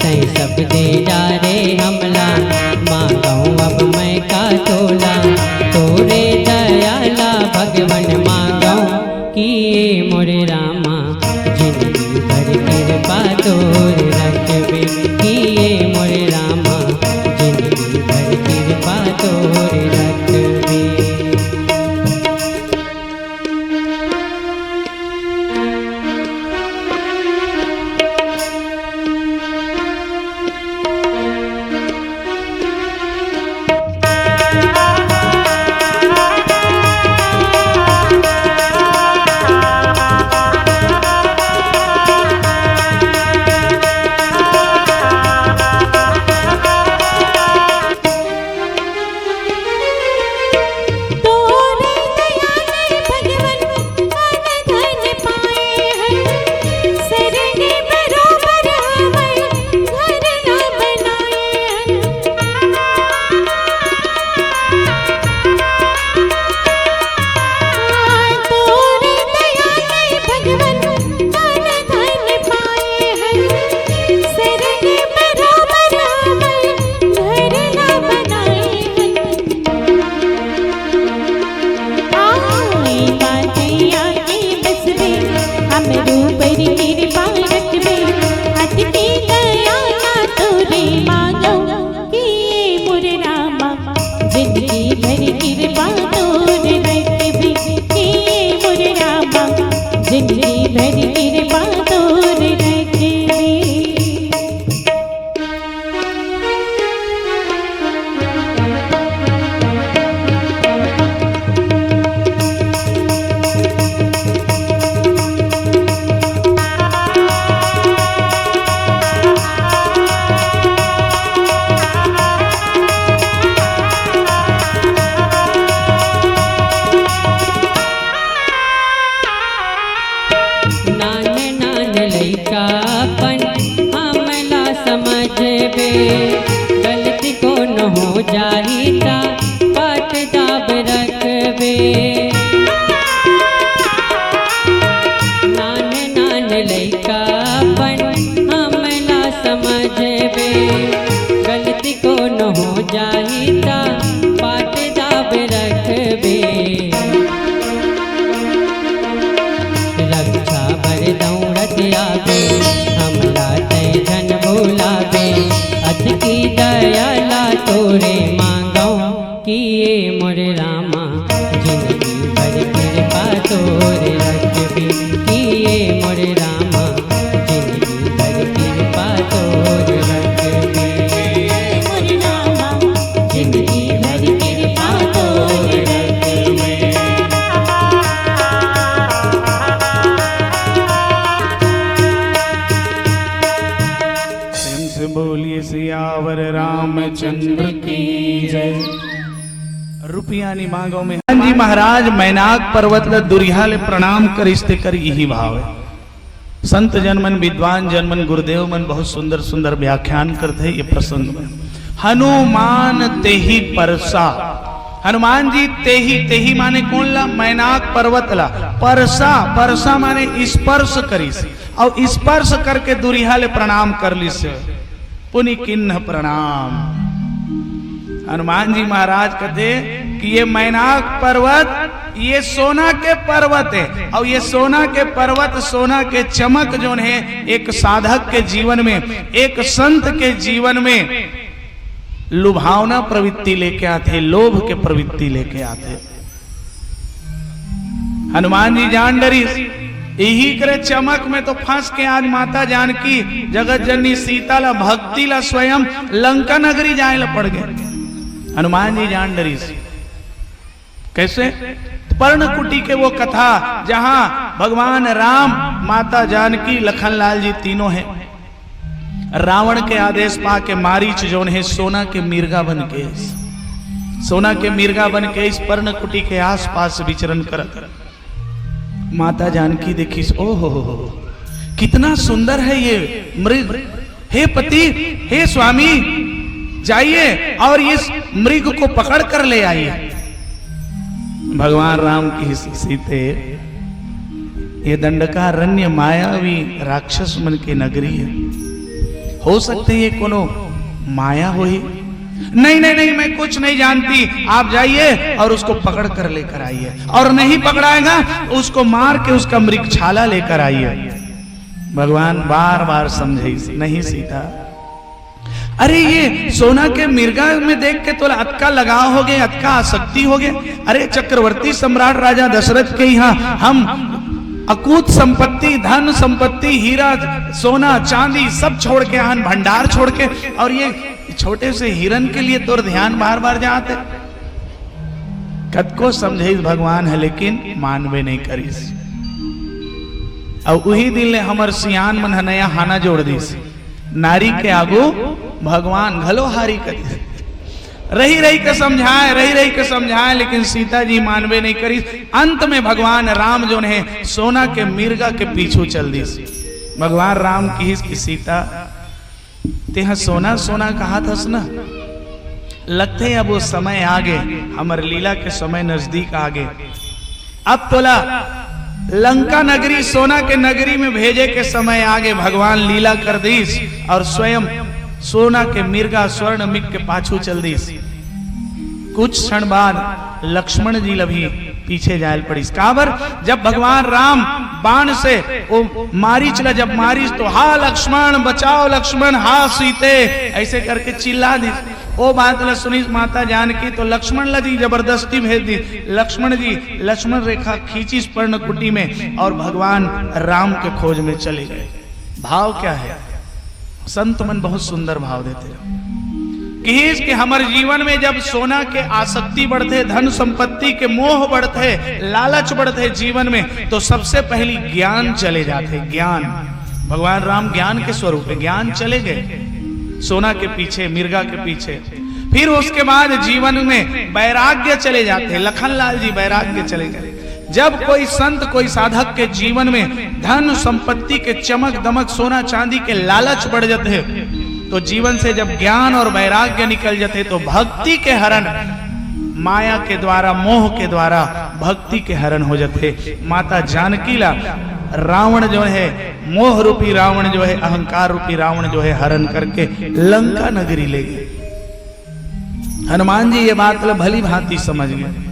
तैं सब दे डारे हमला, मांगो अब मैं का तोला। तोरे दया ला भगवान मांगो, कि ये मोरे रामा जिंदगी भर कृपा तोर रखबे, कि ये मोरे रामा जिंदगी भर कृपा तोर रखबे। चंद्र की जय। रुपया नी मांगो में। हनुमान जी महाराज मैनाक पर्वत ल दुरिहा ले प्रणाम करिस, तेकर इही भाव हे। संत जन मन, विद्वान जन मन, गुरुदेव मन बहुत सुंदर सुंदर व्याख्यान करथे ये प्रसंग में। हनुमान तेहि परसा, हनुमान जी तेहि, तेहि माने कोन ला? मैनाक पर्वत ला। परसा, परसा माने स्पर्श करिस, अउ स्पर्श करके दुरिहा ले प्रणाम कर लिस। पुनि किन्ह प्रणाम। हनुमान जी महाराज कथे कि ये मैनाक पर्वत, ये सोना के पर्वत हे, अउ ये सोना के पर्वत, सोना के चमक जोन हे, एक साधक के जीवन में, एक संत के जीवन में लुभावना प्रवृत्ति लेके आथे, लोभ के प्रवृत्ति लेके आथे। हनुमान जी जान डरिस, इही करे चमक में तो फंस के आज माता जानकी जगत जननी सीता ला, भक्ति ला, स्वयं लंका नगरी जाए ला पड़ गे। हनुमान जी जान डरिस। कैसे? पर्णकुटी के वो कथा, जहां भगवान राम, माता जानकी, लखन लाल जी तीनों हे। रावण के आदेश पाके मारीच जोन हे, सोना के मिर्गा बन के, सोना के मिर्गा बन के इस पर्णकुटी के आसपास विचरण करत। माता जानकी देखिस, "ओहो, कितना सुंदर है ये मृग। हे पति, हे स्वामी, जाइए और इस मृग को पकड़ कर ले आइए।" भगवान राम कहिस, "सीते, ये दंडकारण्य मायावी राक्षस मन के नगरी हे, हो सकथे ये कोनो माया होही।" "नहीं, नहीं, नहीं, मैं कुछ नहीं जानती, आप जाइए और उसको पकड़ कर लेकर आइए, और नहीं पकड़ाएगा तो उसको मार के उसका मृगछाला लेकर आइए।" भगवान बार बार समझाइस, "नहीं सीता, अरे ये सोना के मिर्गा में देख के तोला अतका लगाव हो गे, अतका आसक्ति हो गे। अरे चक्रवर्ती सम्राट राजा दशरथ के यहाँ हम अकूत संपत्ति, धन संपत्ति, हीरा, सोना, चांदी सब छोड़ के आन, भंडार छोड़ के, और ये छोटे से हिरन के लिए तोर ध्यान बार बार जात हे।" कतको समझाइस भगवान ह, लेकिन मानबे नहीं करिस। अउ उही दिन ले हमर सियान मन ह नया हाना जोड़ दिस, "नारी के आगू भगवान घलो हारी" करिस। रहि रहि के समझाए, रहि रहि के समझाए, लेकिन सीता जी मानबे नहीं करिस। अंत में भगवान राम जोन हे, सोना के मिर्गा के पीछू चल दिस। भगवान राम कहिस कि सीता, तेहा सोना सोना कहत हस ना, लगथे अब वो समय आगे, हमर लीला के समय नजदीक आगे। अब तोला लंका नगरी, सोना के नगरी में भेजे के समय आगे। भगवान लीला कर दिस और स्वयं सोना के मिर्गा, स्वर्ण मृग के पाछू चल दिस। कुछ क्षण बाद लक्ष्मण जी ल भी पीछे जायल पड़िस। काबर? जब भगवान राम बाण से वो मारीच ला जब मारीस तो, "हा लक्ष्मण, बचाओ लक्ष्मण, हा सीते," ऐसे करके चिल्ला दिस। वो बात ला सुनिस माता जानकी तो लक्ष्मण ला जी जबरदस्ती भेज दिस। लक्ष्मण जी लक्ष्मण रेखा खींचिस पर्णकुटी में और भगवान राम के खोज में चले गए। भाव क्या है? संत मन बहुत सुंदर भाव देथे। कहिस कि हमर जीवन में जब सोना के आसक्ति बढ़थे, धन संपत्ति के मोह बढ़थे, लालच बढ़थे जीवन में, तो सबसे पहली ज्ञान चले जाथे। ज्ञान, भगवान राम ज्ञान के स्वरूप हे। ज्ञान चले गए सोना के पीछे, मिर्गा के पीछे। फिर उसके बाद जीवन में वैराग्य चले जाथे। लखन लाल जी वैराग्य चले गए। जब कोई संत, कोई साधक के जीवन में धन संपत्ति के चमक दमक, सोना चांदी के लालच बढ़ जाथे, तो जीवन से जब ज्ञान और वैराग्य निकल जाथे, तो भक्ति के हरण, माया के द्वारा, मोह के द्वारा भक्ति के हरण हो जाथे। माता जानकी ला रावण जो हे, मोह रूपी रावण जो हे, अहंकार रूपी रावण जो हे, हरण करके लंका नगरी ले गए। हनुमान जी ये बात ला भली भांति समझ गए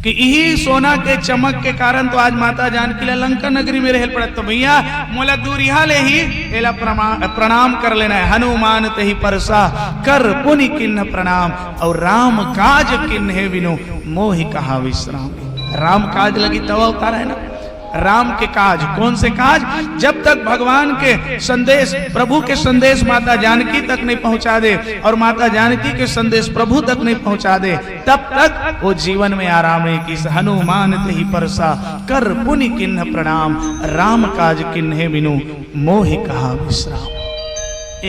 कि इही सोना के चमक के कारण तो आज माता जानकी ला लंका नगरी में रहल पड़त। तो भैया, मोला दूरिहा ले ही एला प्रमा-, प्रणाम कर लेना हे। हनुमान तेहि परसा कर पुनि किन्ह प्रणाम, और राम काज किन्हे बिनु मोहि कहाँ विश्राम। राम काज लगी तव अवतार हे ना, राम के काज। कौन से काज? जब तक भगवान के संदेश, प्रभु के संदेश माता जानकी तक नहीं पहुंचा दे और माता जानकी के संदेश प्रभु तक नहीं पहुंचा दे, तब तक वो जीवन में आराम नहीं किस। हनुमान तेहि परसा कर पुनि किन्ह प्रणाम, राम काज किन्हे बिनु मोहि कहाँ विश्राम।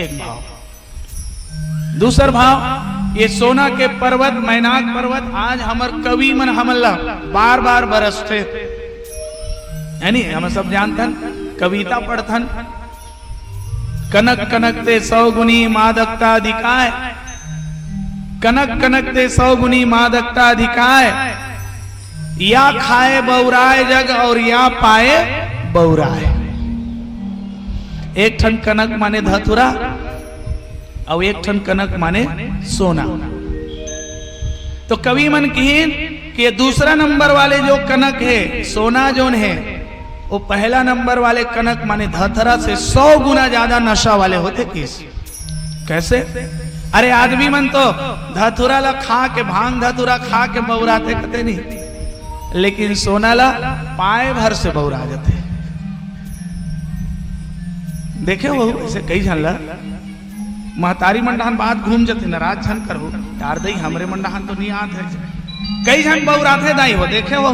एक भाव। दूसर भाव, ये सोना के पर्वत, मैनाक पर्वत, आज हमर कवि मन हमन ला बार बार बरसथे, है नी? हम सब जानथन, कविता पढ़थन, "कनक कनक ते सौ गुनी मादकता अधिकाय, कनक कनक ते सौ गुनी मादकता अधिकाय, या खाए बौराए जग और या पाए बौराए।" एक ठन कनक माने धतुरा, अउ एक ठन कनक माने सोना। तो कवि मन किहिन कि ये दूसरा नंबर वाले जो कनक हे, सोना जोन हे, वो पहला नंबर वाले कनक माने धतुरा से सौ गुना ज्यादा नशा वाले होथे किस। कैसे? अरे, आदमी मन तो धतुरा ला खा के, भांग धतुरा खा के बौराथे कते नहीं, लेकिन सोना ला पाए भर से बौरा जाथे। देखे हो, ऐसे कई झन ला महतारी मन डहान बात घूम जथे, नाराज झन करहू, यार दई हमरे मन डहान तो नहीं आत है। कई झन बौराथे दाई हो, देखे हो।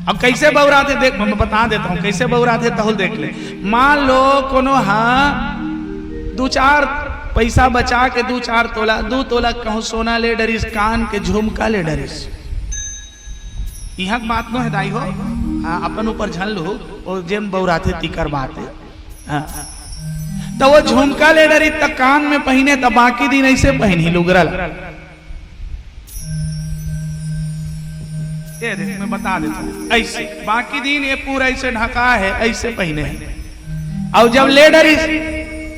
अब कैसे बौराथे देख, मैं बता देता हूँ कैसे बौराथे, तहु ल देख ले। मान लो कोनो हा दू चार पैसा बचा के दू चार तोला, दू तोला कहूँ सोना ले डरिस, कान के झुमका ले डरिस। इहाँ के बात नो है दाई हो, हाँ, अपन ऊपर झन लू, वो जेन बौराथे तिकर बात है। हाँ। तो वो झुमका ले डरी त कान में पहिने, त बाकी दिन ऐसे पहिनी लुगरा ला। ये देख, मैं बता देता हूँ, ऐसे बाकी दिन ये पूरा ऐसे ढका है, ऐसे पहिने है। अउ जब ले डरिस,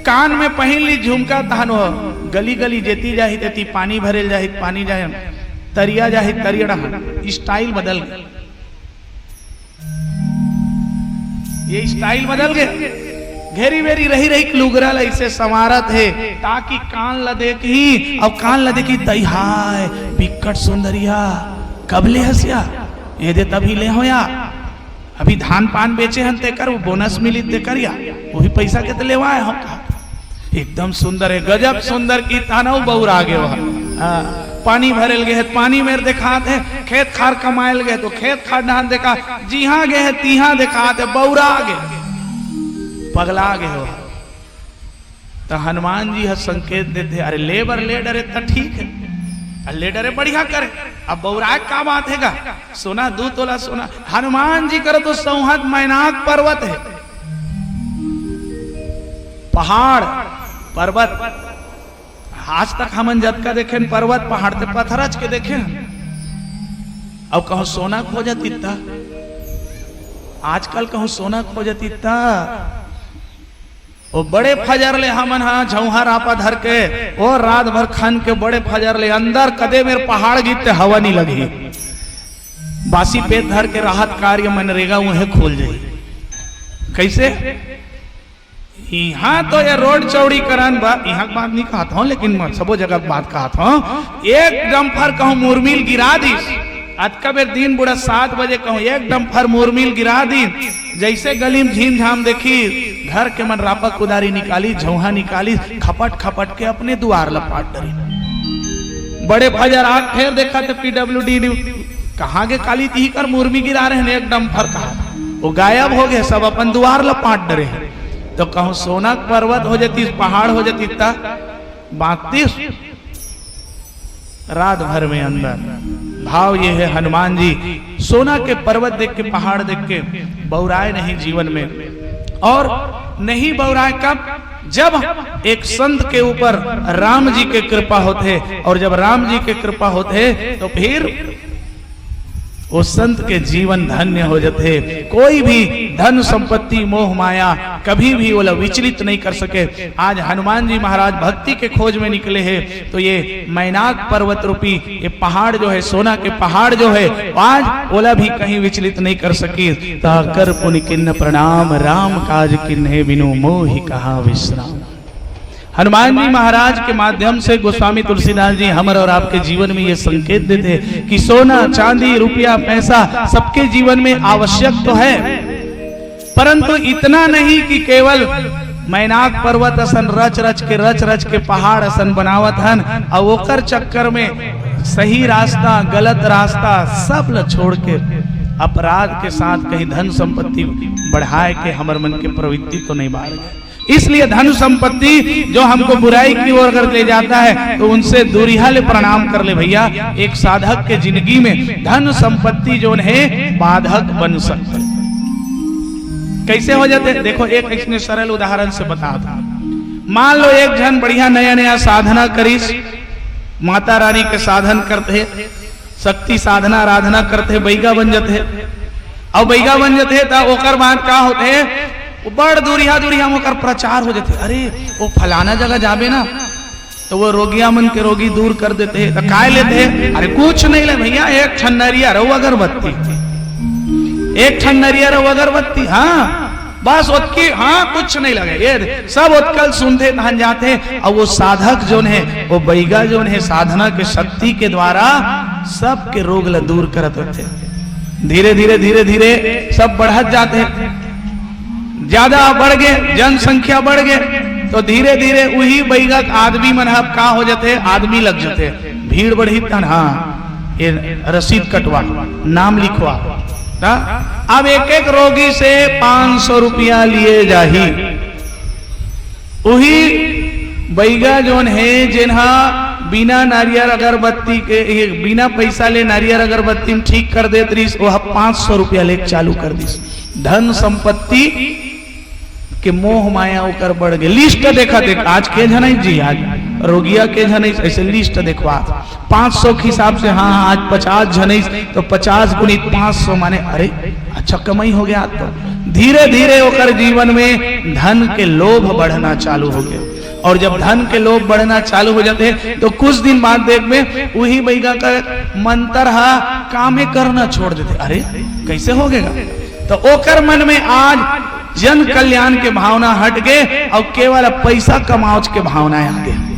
कान में पहिन ली झुमका, तहन वो गली गली जेती जाही तेती पानी भरेल जाही, पानी जाही, तरिया जाही, तरिया डहान, स्टाइल बदल गया। ये स्टाइल बदल गए। घेरी बेरी रही रही के लुगरा ला ऐसे संवारत हे, ताकि कान ला देखही, अब कान ला देखही, "दई हाय, बिकट सुंदरिया, कब ले हस या?" "ये दे तभी ले हो या, अभी धान पान बेचे हन तेकर, वो बोनस मिली तेकर या, वही पैसा के तो लेवाए हो।" कहा, "एकदम सुंदर है, गजब सुंदर," कि तहन वो बौरा गे हो। हाँ, पानी भरेल गे हे, पानी मेर देखात हे, खेत खार कमाएल गे हे, तो खेत खार डहान देखा, जिहाँ गे हे, तिहाँ देखात हे, बौरा गे, पगला गे हो। त हनुमान जी ह संकेत देथे, "अरे, ले बर ले डरे त ठीक है, अ, ले डरे बढ़िया करे, अब बौराए का बात हे गा? सोना, दू तोला सोना।" हनुमान जी करो तो सौहत मैनाक पर्वत है, पहाड़, पर्वत। आज तक हमन जतका देखेन पर्वत, पहाड़ ते पथरच के देखे हन। अब कहूँ सोना खोजत इत्ता, आजकल कहूँ सोना खोजत इत्ता, ओ बड़े फजर ले हमन हा झौहा रापा धर के, ओ रात भर खन के बड़े फजर ले अंदर कदे मेर पहाड़ गिर ते हवा नी लगही। बासी पेट धर के राहत कार्य मनरेगा उहे खुल जाही। कैसे? इहाँ तो ये रोड चौड़ीकरण बा, इहाँ के बात नहीं कहत हूँ, लेकिन मैं सबो जगह के बात कहत हूँ। एक डंफर कहूँ मुरमिल गिरा दीस, अतका बेर दिन बुढ़ा सात बजे कहूँ एक डंफर मुरमिल गिरा दीन, जैसे गली में झीम झाम देखी, घर के मन रापा कुदारी निकाली, झौहा निकाली, खपट खपट के अपने दुआर ल पाट डरी। बड़े फजर आग फेर देखा तो पीडब्ल्यूडी ने कहाँ गे काली तिही कर मुरमी गिरा रहे हैं एक डंफर कहा, वो गायब हो गए, सब अपन दुआर ल पाट डरे हैं। तो कहूँ सोना के पर्वत हो जाती, पहाड़ हो जाती, ता बांधतीस रात भर में अंदर। भाव ये है, हनुमान जी सोना के पर्वत देख के, पहाड़ देख के बौराए नहीं जीवन में। और नहीं बौराए कब? जब एक संत के ऊपर राम जी के कृपा होथे, और जब राम जी के कृपा होथे तो फिर वो संत के जीवन धन्य हो जाथे। कोई भी धन संपत्ति मोह माया कभी भी ओला विचलित नहीं कर सके। आज हनुमान जी महाराज भक्ति के खोज में निकले हैं, तो ये मैनाक पर्वत रूपी ये पहाड़ जो है, सोना के पहाड़ जो है, आज ओला भी कहीं विचलित नहीं कर सकी। ता कर पुनि किन्न प्रणाम, राम काज किन्हे बिनु मोहि कहाँ विश्राम। हनुमान जी महाराज के माध्यम से गोस्वामी तुलसीदास जी हमर और आपके जीवन में ये संकेत देते हैं कि सोना, चांदी, रुपया, पैसा सबके जीवन में आवश्यक तो है, परंतु इतना नहीं कि केवल मैनाक पर्वत असन रच रच के, रच रच के पहाड़ असन बनावत हन, और ओकर चक्कर में सही रास्ता, गलत रास्ता सब ल छोड़ के अपराध के साथ कहीं धन संपत्ति बढ़ाए के हमर मन के प्रवृत्ति तो नहीं बाढ़ गए। इसलिए धन संपत्ति जो हमको बुराई की ओर अगर ले जाता है, तो उनसे दूरिहा ले प्रणाम कर ले भैया। एक साधक के जिंदगी में धन संपत्ति जोन हे, बाधक बन सकथे। कैसे हो जाथे? देखो, एक इसने सरल उदाहरण से बता दो। मान लो, एक झन बढ़िया नया नया साधना करिस, माता रानी के साधन करथे, शक्ति साधना आराधना करथे, बइगा बन जथे। अउ बइगा बन जथे, त ओकर बाद का होथे? वो बड़ दूरिहा दूरिहा म ओकर प्रचार हो जथे। अरे, वो फलाना जगह जाबे ना, तो वो रोगिया मन के रोगी दूर कर देथे। त काय लेथे? अरे, कुछ नहीं ले भैया, एक ठन नरियर अउ अगरबत्ती, एक ठन नरियर अउ अगरबत्ती। हाँ, बस ओतकी, हाँ, कुछ नहीं लगे। ये सब ओतकल सुनथे, तहन जाथे। अउ वो साधक जोन हे, वो बइगा जोन हे, साधना के शक्ति के द्वारा सबके रोग ला दूर करत होथे। धीरे धीरे, धीरे धीरे सब बढ़त जाथे, ज्यादा बढ़ गे, जनसंख्या बढ़ गे, तो धीरे धीरे उही बइगा के आदमी मन ह अब का हो जथे, आदमी लग जथे। भीड़ बढ़ी तन, हाँ, ये रसीद कटवा, नाम लिखवा। त अब एक एक रोगी से पाँच सौ रुपया लिए जाही। उही बइगा जोन हे, जेन हा बिना नारियर अगरबत्ती के, ये बिना पैसा ले नारियर अगरबत्ती में ठीक कर देत रहिस, वो पाँच सौ रुपया लेके चालू कर दिस। धन संपत्ति के मोह माया ओकर बढ़ गे। लिस्ट देखा देख, आज के झन आइस जी, आज रोगिया के झन आइस, ऐसे लिस्ट देखवा। पाँच सौ के हिसाब से, हाँ, हाँ, आज पचास झन आइस, तो पचास गुणित पाँच सौ माने, अरे, अच्छा कमाई हो गया। तो धीरे धीरे ओकर जीवन में धन के लोभ बढ़ना चालू हो गया। और जब धन के लोभ बढ़ना चालू हो जाथे, तो कुछ दिन बाद देखबे, उही बइगा के मंतर हा कामे करना छोड़ देथे। अरे, कैसे हो गया? तो ओकर मन में आज जन कल्याण के भावना हट गे अउ केवल पैसा कमावच के भावना आ गे।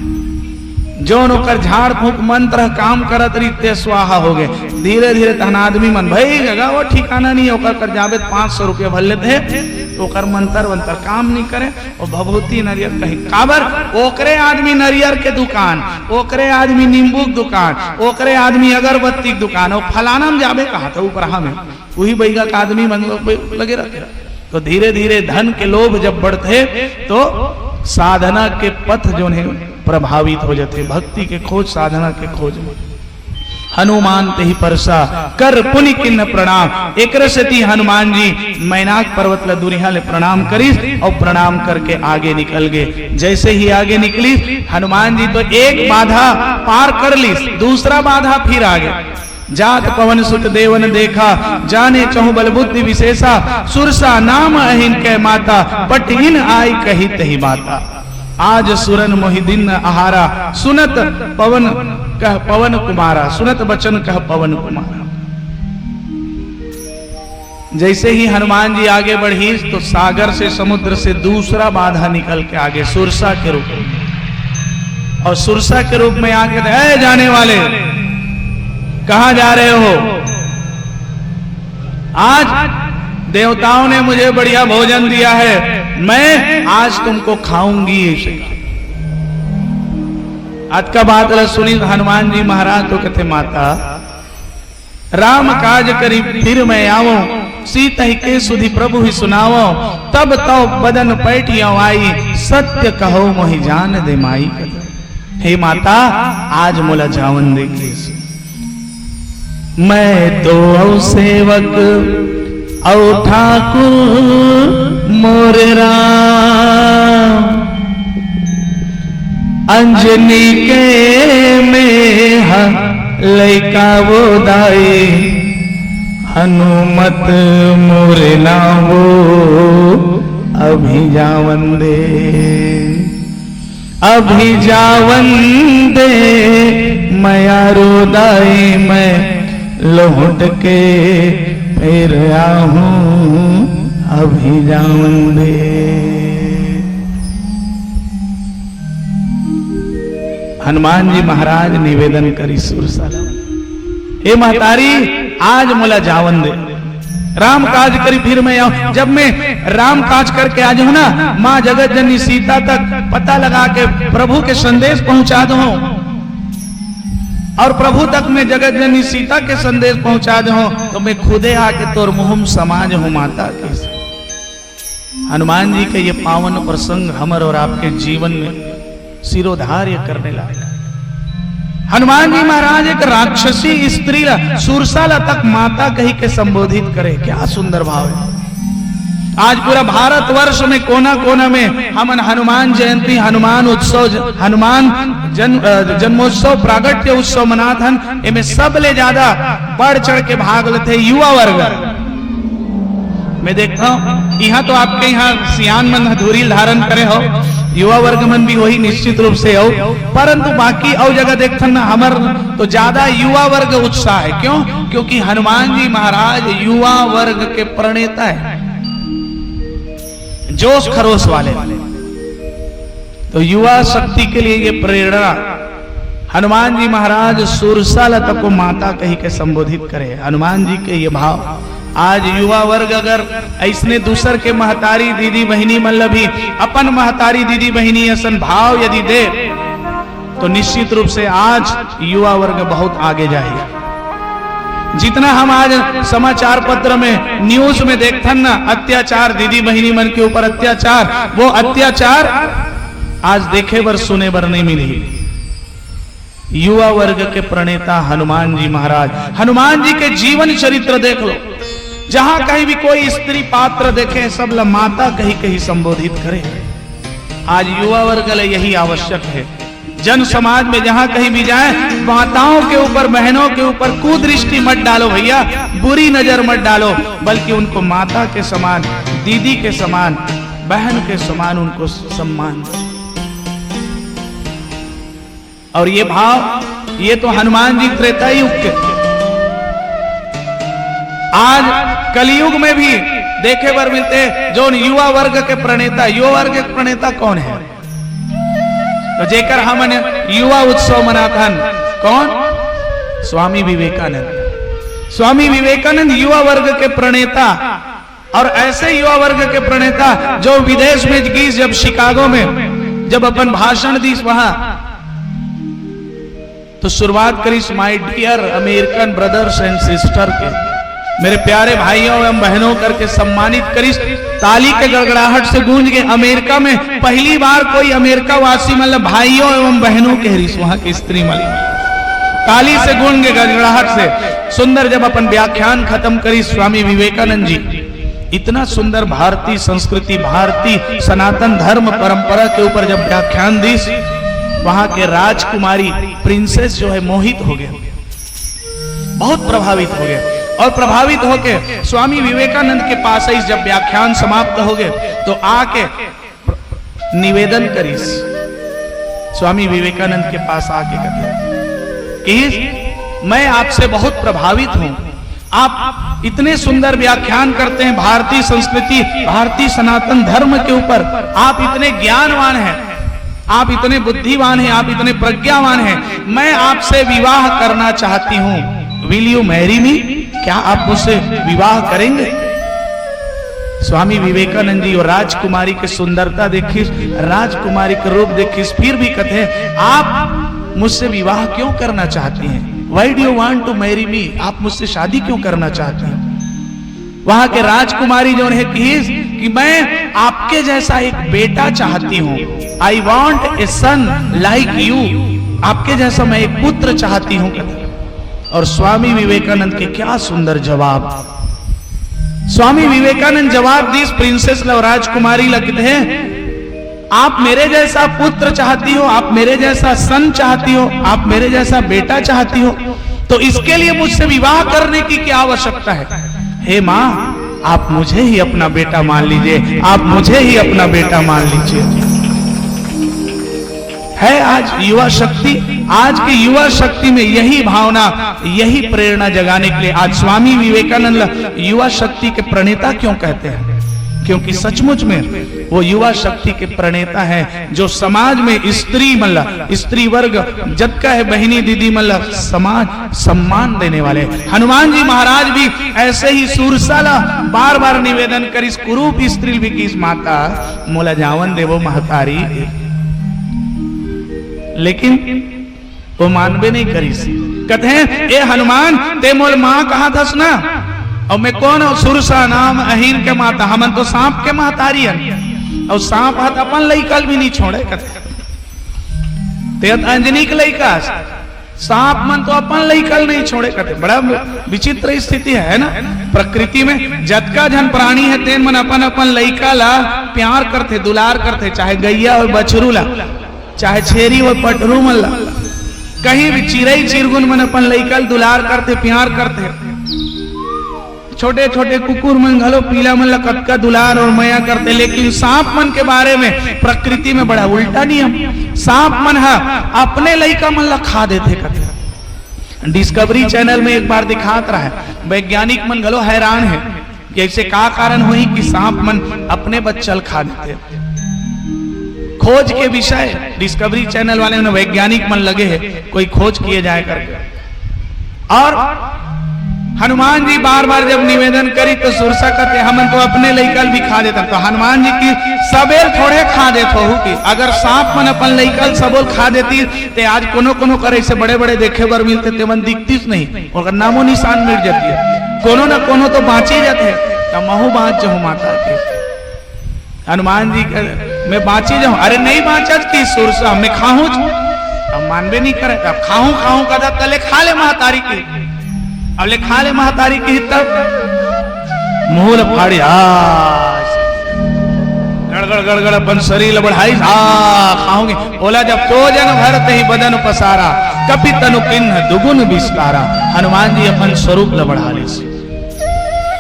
जोन ओकर झाड़ फूंक मंत्र काम करत रहिस, ते स्वाहा हो गे। धीरे धीरे तहन आदमी मन, भई गगा, वो ठिकाना नहीं, ओकर कर जाबे त पाँच सौ रुपया भर लेथे, ओकर मंत्र वंत्र काम नहीं करे। वो भभूति नरियर कहीं काबर, ओकरे आदमी नरियर के दुकान, ओकरे आदमी नींबू के दुकान, ओकरे आदमी अगरबत्ती के दुकान, वो फलाना में जाबे कहा था ऊपर हमें, वही बइगा का आदमी मन लोग लगे रहथे। तो धीरे धीरे धन के लोभ जब बढ़थे, तो साधना के पथ जोन हे प्रभावित हो जाथे। भक्ति के खोज, साधना के खोज में हनुमान तेहि परसा, कर पुनि कीन्ह प्रणाम। एकरे सेती हनुमान जी मैनाक पर्वत ला दूरिहा ले प्रणाम करिस अउ प्रणाम करके आगे निकल गे। जैसे ही आगे निकलिस, हनुमान जी तो एक बाधा पार कर लिस, दूसरा बाधा फिर आ गे। जात पवन सुत देवन देखा, जाने चहुबल बुद्धि विशेषा। सुरसा नाम अहिन कै माता, पट इन आइ कही तहि बाता। आज सुरन मोहि दीन आहारा, सुनत पवन कह पवन कुमारा, सुनत बचन कह पवन कुमारा। जैसे ही हनुमान जी आगे बढ़िस, तो सागर से, समुद्र से दूसरा बाधा निकल के आगे सुरसा के रूप में, और सुरसा के रूप में आके, "ए जाने वाले, कहाँ जा रहे हो? आज देवताओं ने मुझे बढ़िया भोजन दिया है, मैं आज तुमको खाऊंगी।" ऐसे कहा। अतका बात ला सुनिस हनुमान जी महाराज तो कथे, माता, राम काज करी फिर मैं आवों, सीतहि के सुधि प्रभु ही सुनावों। तब तव बदन पैटियौ आई, सत्य कहो मोहि जान दे माई। हे माता, आज मोला जावन दे के। मैं तो अव सेवक अव ठाकुर मोर राम। अंजनी के मेहा लइका वो दाई, हनुमत मोर नाम वो, अभी जावन दे, अभी जावन दे, मया रो दाई मैं लौट के फिर आहूं, अभी जावन दे। हनुमान जी महाराज निवेदन करिस सुरसा ला, "हे महतारी, आज मोला जावन दे, राम काज करी फिर मैं आऊं।" जब मैं राम काज करके आ जाऊं ना, माँ जगत जननी सीता तक पता लगा के प्रभु के संदेश पहुंचा दूं, और प्रभु तक मैं जगत जननी सीता के संदेश पहुंचा दूं, तो मैं खुदे आके तोर मुंह में समा जाऊं माता के। हनुमान जी के ये पावन प्रसंग हमर और आपके जीवन में शिरोधार्य करने लायक है। हनुमान जी महाराज एक राक्षसी स्त्री ला, सुरसा ला तक माता कहि के संबोधित करे। क्या सुंदर भाव है। आज पूरा भारतवर्ष में कोना कोना में हमन हनुमान जयंती, हनुमान उत्सव, हनुमान जन्म, अ, जन्मोत्सव, प्रागट्य उत्सव मनात हन। एमे सबले ज्यादा बढ़ चढ़ के भाग लेथे युवा वर्ग। मैं देखता हूँ, यहाँ तो आपके यहाँ सियान मन धूरी धारण करे हो, युवा वर्ग मन भी वही निश्चित रूप से हो, परंतु बाकी अउ जगह देखथन ना, हमर तो ज्यादा युवा वर्ग उत्साह है। क्यों? क्योंकि हनुमान जी महाराज युवा वर्ग के प्रणेता है, जोश खरोश वाले। तो युवा शक्ति के लिए ये प्रेरणा, हनुमान जी महाराज सुरसा ला तको माता कहि के संबोधित करे। हनुमान जी के ये भाव, आज युवा वर्ग अगर ऐसने दूसर के महतारी दीदी बहिनी मन ला भी अपन महतारी दीदी बहिनी असन भाव यदि दे, तो निश्चित रूप से आज युवा वर्ग बहुत आगे जाही। जितना हम आज समाचार पत्र में, न्यूज में देखथन ना, अत्याचार, दीदी बहिनी मन के ऊपर अत्याचार, वो अत्याचार आज देखे बर, सुने बर नहीं मिलही। युवा वर्ग के प्रणेता हनुमान जी महाराज, हनुमान जी के जीवन चरित्र देख लो, जहां कहीं भी कोई स्त्री पात्र देखे, सब ला माता कहि कहि संबोधित करे। आज युवा वर्ग ला यही आवश्यक है। जन समाज में जहां कहीं भी जाए, माताओं के ऊपर, बहनों के ऊपर कुदृष्टि मत डालो भैया, बुरी नजर मत डालो, बल्कि उनको माता के समान, दीदी के समान, बहन के समान उनको सम्मान दो। और ये भाव, ये तो हनुमान जी त्रेता युग के। आज कलयुग में भी देखे बर मिलते हैं, जो युवा वर्ग के प्रणेता, युवा वर्ग के प्रणेता कौन है? तो जेकर हमन युवा उत्सव मनाथन, कौन? स्वामी विवेकानंद। स्वामी विवेकानंद युवा वर्ग के प्रणेता, और ऐसे युवा वर्ग के प्रणेता जो विदेश में गीस, जब शिकागो में जब अपन भाषण दीस वहां, तो शुरुआत करिस, "My dear American brothers and sister" के, मेरे प्यारे भाइयों एवं बहनों करके सम्मानित करिस। ताली के गड़गड़ाहट से गूंज के अमेरिका में पहली बार कोई अमेरिका वासी, मतलब, भाइयों एवं बहनों कह रही, वहां की स्त्री, मतलब, ताली से गूंज के गड़गड़ाहट से सुंदर जब अपन व्याख्यान खत्म करिस स्वामी विवेकानंद जी, इतना सुंदर भारतीय संस्कृति, भारतीय सनातन धर्म परंपरा के ऊपर जब व्याख्यान दीस, वहां के राजकुमारी, प्रिंसेस जो है, मोहित हो गए, बहुत प्रभावित हो गए। और प्रभावित होके स्वामी विवेकानंद के पास आई, जब व्याख्यान समाप्त हो गए तो आके निवेदन करिस, स्वामी विवेकानंद के पास आके कहते कि मैं आपसे बहुत प्रभावित हूं, आप इतने सुंदर व्याख्यान करते हैं भारतीय संस्कृति, भारतीय सनातन धर्म के ऊपर, आप इतने ज्ञानवान हैं, आप इतने बुद्धिमान हैं, आप इतने प्रज्ञावान हैं, मैं आपसे विवाह करना चाहती हूं। Will you marry me? क्या आप मुझसे विवाह करेंगे? स्वामी विवेकानंद जी और राजकुमारी के सुंदरता देखिस, राजकुमारी के रूप देखिस, फिर भी कहते हैं, "आप मुझसे विवाह क्यों करना चाहती हैं? Why do you want to marry me? आप मुझसे शादी क्यों करना चाहती हैं?" वहां के राजकुमारी जो है कहिस कि मैं आपके जैसा एक बेटा चाहती हूं, "I want a son like you, आपके जैसा मैं एक पुत्र चाहती हूं।" और स्वामी विवेकानंद के क्या सुंदर जवाब। स्वामी विवेकानंद जवाब दीस प्रिंसेस ला, राजकुमारी ला, कहते हैं, "आप मेरे जैसा पुत्र चाहती हो, आप मेरे जैसा सन चाहती हो, आप मेरे जैसा बेटा चाहती हो, तो इसके लिए मुझसे विवाह करने की क्या आवश्यकता है? हे माँ, आप मुझे ही अपना बेटा मान लीजिए, आप मुझे ही अपना बेटा मान लीजिए।" है आज युवा शक्ति, आज की युवा शक्ति में यही भावना, यही प्रेरणा जगाने के लिए आज स्वामी विवेकानंद युवा शक्ति के प्रणेता क्यों कहते हैं? क्योंकि सचमुच में वो युवा शक्ति के प्रणेता है, जो समाज में स्त्री मन ला, स्त्री वर्ग जतका है, बहिनी दीदी मन ला समाज सम्मान देने वाले। हनुमान जी महाराज भी ऐसे ही सुरसा ला बार बार निवेदन करिस, कुरूप स्त्री भी कहिस, "माता, मोला जावन देवो महतारी।" लेकिन वो मानबे नहीं करिस। कहते हैं, "ए हनुमान, ते मोल माँ कहा थस ना, अउ मैं कोन हंव? सुरसा नाम अहीन के माता, हमन तो सांप के महतारी हन। अउ सांप ह त अपन लइका ल भी नइ छोड़े कथे। ते ह त अंजनी के लइका अस। सांप मन तो अपन लइका ल नइ छोड़े कथे। बड़ा विचित्र स्थिति हे, हे ना? प्रकृति में जतका झन प्राणी हे, तेन मन अपन अपन लइका ला प्यार करथे, दुलार करथे, चाहे गइया होय, बछरू ला, चाहे छेरी होय, पठरू मन ला, कहीं भी चिरई चिरगुन मन अपन लइका ल दुलार करथे, प्यार करथे। छोटे छोटे कुकुर मन घलो पिला मन ला कतका दुलार अउ मया करथे, लेकिन सांप मन के बारे में प्रकृति में बड़ा उल्टा नियम। सांप मन ह अपने लइका मन ला खा देथे कथे। Discovery Channel में एक बार दिखात रहे, वैज्ञानिक मन घलो हैरान हे कि अइसे का कारण होही कि सांप मन अपने बच्चा ल खा देथे। खोज के विषय Discovery Channel वाले मन, वैज्ञानिक मन लगे हे, कोई खोज किए जाए करके। अउ हनुमान जी बार बार जब निवेदन करिस त सुरसा कथे, हमन तो अपने लइका ल भी खा देथन। त हनुमान जी कहिस, सबे ल थोड़े खा देत होहू कि? अगर सांप मन अपन लइका ल सबो ल खा देतिस, ते आज कोनो कोनो करा अइसे बड़े बड़े देखे बर मिलथे, ते मन दिखतिस नहीं, ओकर नामो निशान मिट जातिस। कोनो न कोनो तो बांचे जाथे, त महूं बांच जहूं माता के। हनुमान जी कहे, मैं बांचे जहूं। अरे नइ बांचस कहिस सुरसा, मैं खाहूंच। अब मानबे नइ करे, अब खाहूं खाहूं कथे, त ले खा ले महतारी के। अब ले खा ले महतारी के, तब मुंह ल फाड़िस, आ, गड़गड़ गड़गड़ अपन सरीर ल बढ़ाइस, आ, खाहूं कहिस। ओला जब दो जन भर तही बदन पसारा, कपि तनु कीन्ह दुगुन बिस्तारा। हनुमान जी अपन स्वरूप ल बढ़ा लिस।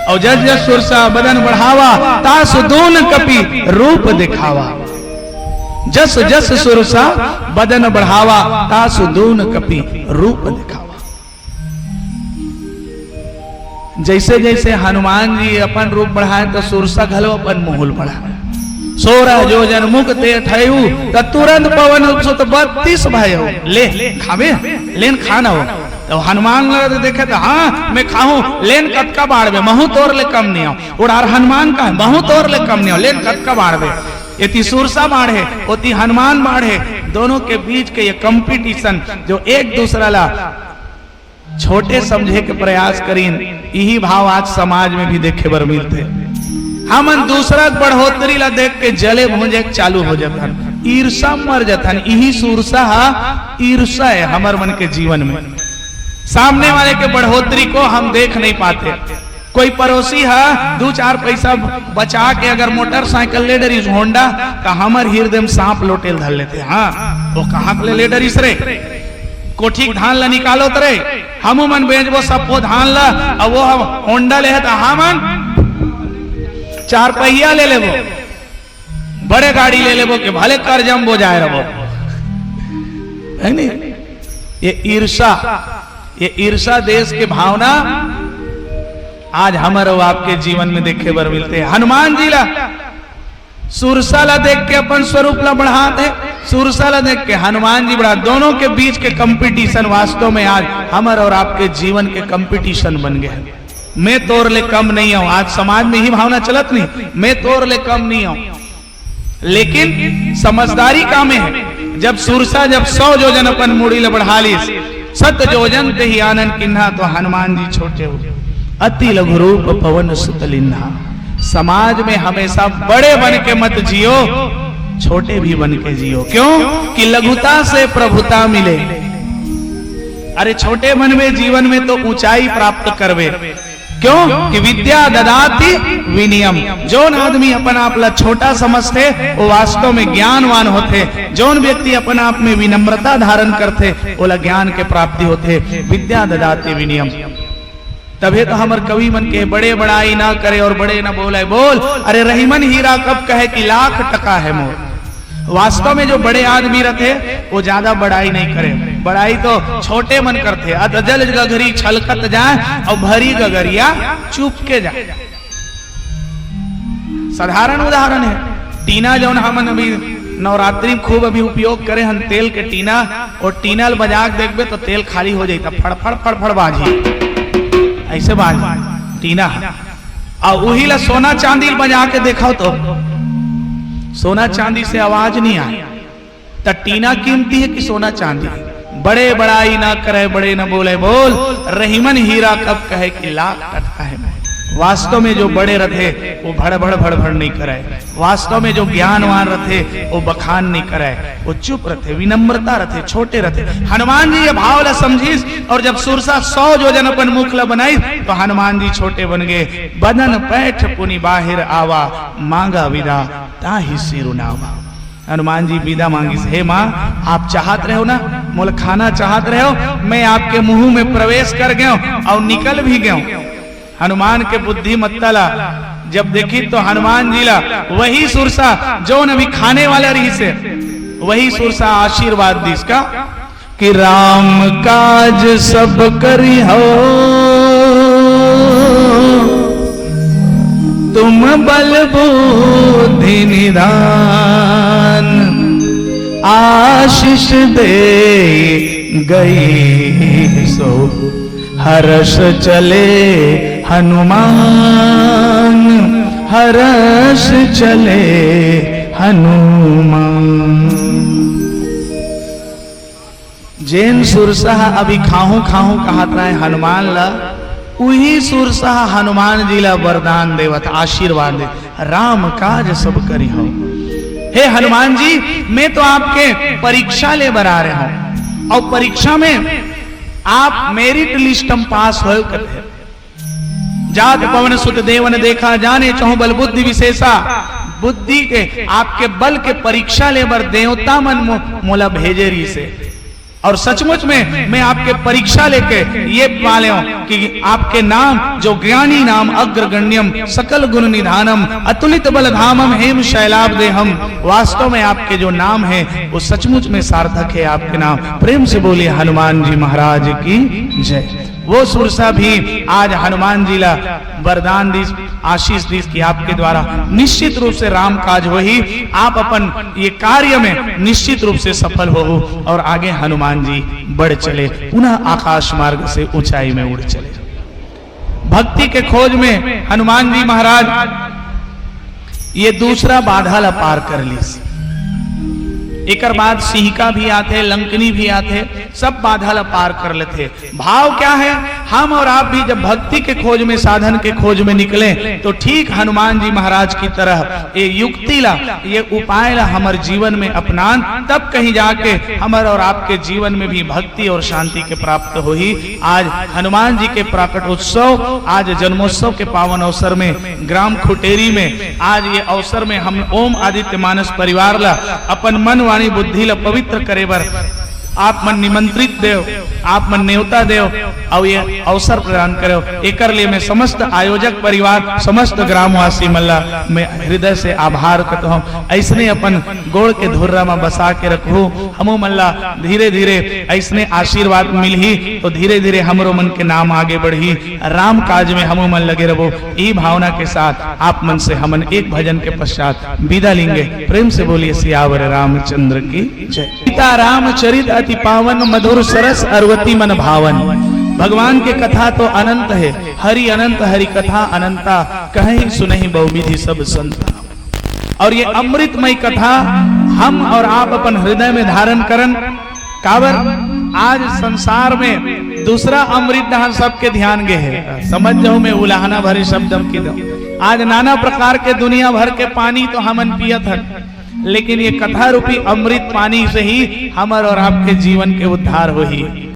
अउ जस जस सुरसा बदन बढ़ावा, तासु दून कपि रूप दिखावा। जस जस सुरसा बदन बढ़ावा, तासु दून कपि रूप दिखावा। जइसे जइसे हनुमान जी अपन रूप बढ़ाए, त सुरसा घलो अपन मुंह ल बढ़ाए। सोरह जोजन मुख ते अठायु, त तुरंत पवन सुत बत्तीस भयउ। ले, खाबे? लेन खा न हो। त हनुमान ल देखे त, हाँ, मैं खाहूं, लेन कतका बांटबे, महूं तोर ले कम नइ हंव। ओ डार हनुमान कहे, महूं तोर ले कम नइ हंव, लेन कतका बांटबे। एती सुरसा बांटे, ओती हनुमान बांटे। दोनों के बीच के ये competition, जो एक दूसरा ला छोटे समझे के प्रयास करिन, इही भाव आज समाज में भी देखे बर मिलथे। हमन दूसरा के बढ़ोतरी ला देख के जले भूंजे के चालू हो जाथन, ईर्षा मर जाथन। इही सुरसा ह, ईर्षा हे हमर मन के जीवन में। सामने वाले के बढ़ोतरी को हम देख नहीं पाते। कोई पड़ोसी ह दू चार पैसा बचा के अगर मोटरसाइकिल ले डरिस, होंडा, त हमर हिरदे म सांप लोटे ल धर लेथे। हाँ, ओ कहाँ ले ले डरिस रे? कोठी के धान ल निकालोत रे, हमू मन बेचबो सब्बो धान ल, अउ ओ ह होंडा ले हे त हमन चार पहिया ले लेबो, बड़े गाड़ी ले लेबो के भले करजा म बोजाए रहिबो। हे नहीं? ये ईर्षा, ये ईर्षा द्वेष के भावना आज हमर अउ आपके जीवन में देखे बर मिलथे। हनुमान जी ला सुरसा ला देख के अपन स्वरूप ला बढ़ात हे, सुरसा ला देख के हनुमान जी बढ़ात, दोनों के बीच के competition वास्तव में आज हमर अउ आपके जीवन के competition बन गे हे। मैं तोर ले कम नइ हंव। आज समाज में इही भावना चलत नहीं, मैं तोर ले कम नइ हंव। लेकिन समझदारी का में हे, जब सुरसा जब सौ जोजन अपन मुड़ी ल बढ़ा लिस, सत जोजन तेहि आनन किन्हा, त हनुमान जी छोटे हो, अति लघु रूप पवन सुत लिन्हा। समाज में हमेशा बड़े बन के मत जियो, छोटे भी बन के जियो। क्यों? कि लघुता से प्रभुता मिले। अरे छोटे बनबे जीवन में त ऊंचाई प्राप्त करबे। क्यों? कि विद्या ददाति विनयम। जोन आदमी अपन आप ला छोटा समझथे, वो वास्तव में ज्ञानवान होथे। जोन व्यक्ति अपन आप में विनम्रता धारण करथे, ओला ज्ञान के प्राप्ति होथे। विद्या ददाति विनयम। तभे तो हमर कवि मन के, बड़े बड़ाई ना करे अउ बड़े ना बोले। बोल, अरे रहिमन हीरा कब कहे कि लाख टका हे मोर। वास्तव में जो बड़े आदमी रथे, वो ज्यादा बड़ाई नहीं करे, बड़ाई तो छोटे मन करथे। अधजल गगरी छलकत जाए अउ भरी गगरिया चुपके जाए। साधारण उदाहरण हे, टीना जौन हमन अभी नवरात्रि में खूब अभी उपयोग करे हन, तेल के टीना, अउ टीना ल बजा के देखबे त तेल खाली हो जाही, त फड़फड़ फड़फड़ बाजही, अइसे बाजही टीना ह। अउ उही ला सोना चांदी ल बजा के देखव त सोना चांदी से आवाज नहीं आए। त टीना कीमती हे कि सोना चांदी? बड़े बड़ाई ना करे, बड़े न बोले। बोल, रहिमन हीरा कब कहे कि लाख टका हे मोर। वास्तव में जो बड़े रथे, वो भड़भड़ भड़भड़ नहीं करे। वास्तव में जो ज्ञानवान रथे, वो बखान नहीं करे, वो चुप रथे, विनम्रता रथे, छोटे रथे। हनुमान जी ये भाव ला समझिस, और जब सुरसा सौ जोजन अपन मुख ला बनाइस, तो हनुमान जी छोटे बन गए। बदन पैठ पुनि बाहिर आवा, मांगा विदा ताहि सिरु नावा। हनुमान जी विदा मांगिस, "हे माँ, आप चाहत रहे हो ना, मोला खाना चाहत रहे हो, मैं आपके मुंह में प्रवेश कर गयो और निकल भी गयो।" हनुमान के बुद्धिमत्ता ला जब देखिस तो हनुमान जी ला वही सुरसा, जौन अभी खाने वाला रहिसे, वही सुरसा आशीर्वाद दिस का कि राम काज सब करिहौ, तुम बल बुद्धि निधान, आशीष दे गई सो हरष चले हनुमान, हरष चले हनुमान। जेन सुरसा अभी खाहूं खाहूं कहत रहे हनुमान ला, उही सुरसा हनुमान जी ला वरदान देवत, आशीर्वाद दे, "राम काज सब करिहौ।" हे हनुमान जी, मैं तो आपके परीक्षा ले बर आ रहे हूं, और परीक्षा में आप मेरिट लिस्ट में पास होय कथे। "जात पवन सुत देवन देखा, जाने चहु बल बुद्धि विशेषा।" बुद्धि के, आपके बल के परीक्षा ले बर देवता मन मो-, मोला भेजे रहिसे। और सचमुच में मैं आपके परीक्षा लेके ये पा लेव कि आपके नाम, जो ज्ञानी नाम अग्रगण्यम सकल गुण निधानम अतुलित बल धामम हेम शैलाभ देहम, वास्तव में आपके जो नाम है, वो सचमुच में सार्थक है आपके नाम। प्रेम से बोलिए हनुमान जी महाराज की जय। वो सुरसा भी आज हनुमान जी ला वरदान दिस, आशीष दिस कि आपके द्वारा निश्चित रूप से राम काज होही, आप अपन ये कार्य में निश्चित रूप से सफल होहू। और आगे हनुमान जी बढ़ चले, पुनः आकाश मार्ग से ऊंचाई में उड़ चले। भक्ति के खोज में हनुमान जी महाराज ये दूसरा बाधा ला पार कर लिस। एकर बाद सिंहिका भी आथे, लंकनी भी आथे, सब बाधा ला पार कर लेथे। भाव क्या है? हम और आप भी जब भक्ति के खोज में, साधन के खोज में निकले, तो ठीक हनुमान जी महाराज की तरह ये युक्ति ला, ये उपाय ला हमर जीवन में अपनान, तब कहीं जाके हमर और आपके जीवन में भी भक्ति और शांति के प्राप्त होही। आज हनुमान जी के प्राकट उत्सव, आज जन्मोत्सव के पावन अवसर में ग्राम खुटेरी में आज ये अवसर में हम ओम आदित्य मानस परिवार ला अपन मन, वाणी, बुद्धि ला पवित्र करे बर आप मन निमंत्रित देव, आप मन नेवता देव, अउ ये अवसर प्रदान करेव। एकर लिए मैं समस्त आयोजक परिवार, समस्त ग्रामवासी मन ला मैं हृदय से आभार करत हूँ। ऐसने अपन गोड़ के धुर्रा में बसा के रखहू, हमू मन ला धीरे धीरे ऐसने आशीर्वाद मिलही, तो धीरे धीरे हमरो मन के नाम आगे बढ़ही। राम काज में हमू मन लगे रहबो। ई भावना के साथ आप मन से हमन एक भजन के पश्चात विदा लेंगे। प्रेम से बोलिए सियावर रामचंद्र की जय। सीता रामचरित अति पावन, मधुर सरस अरवति मन भावन। भगवान के कथा तो अनंत है, हरि अनंत, हरि कथा अनंता, कहीं सुनहि बहुविधि सब संता। और ये अमृतमय कथा हम और आप अपन हृदय में धारण करन, काबर आज संसार में दूसरा अमृत डहन सबके ध्यान गे हे। समझ जाओ, मैं उलाहना भरे शब्द हम किदो। आज नाना प्रकार के दुनिया भर के पानी तो हमन पियत हन, लेकिन ये कथा रूपी अमृत पानी से ही हमर और आपके जीवन के उद्धार होही।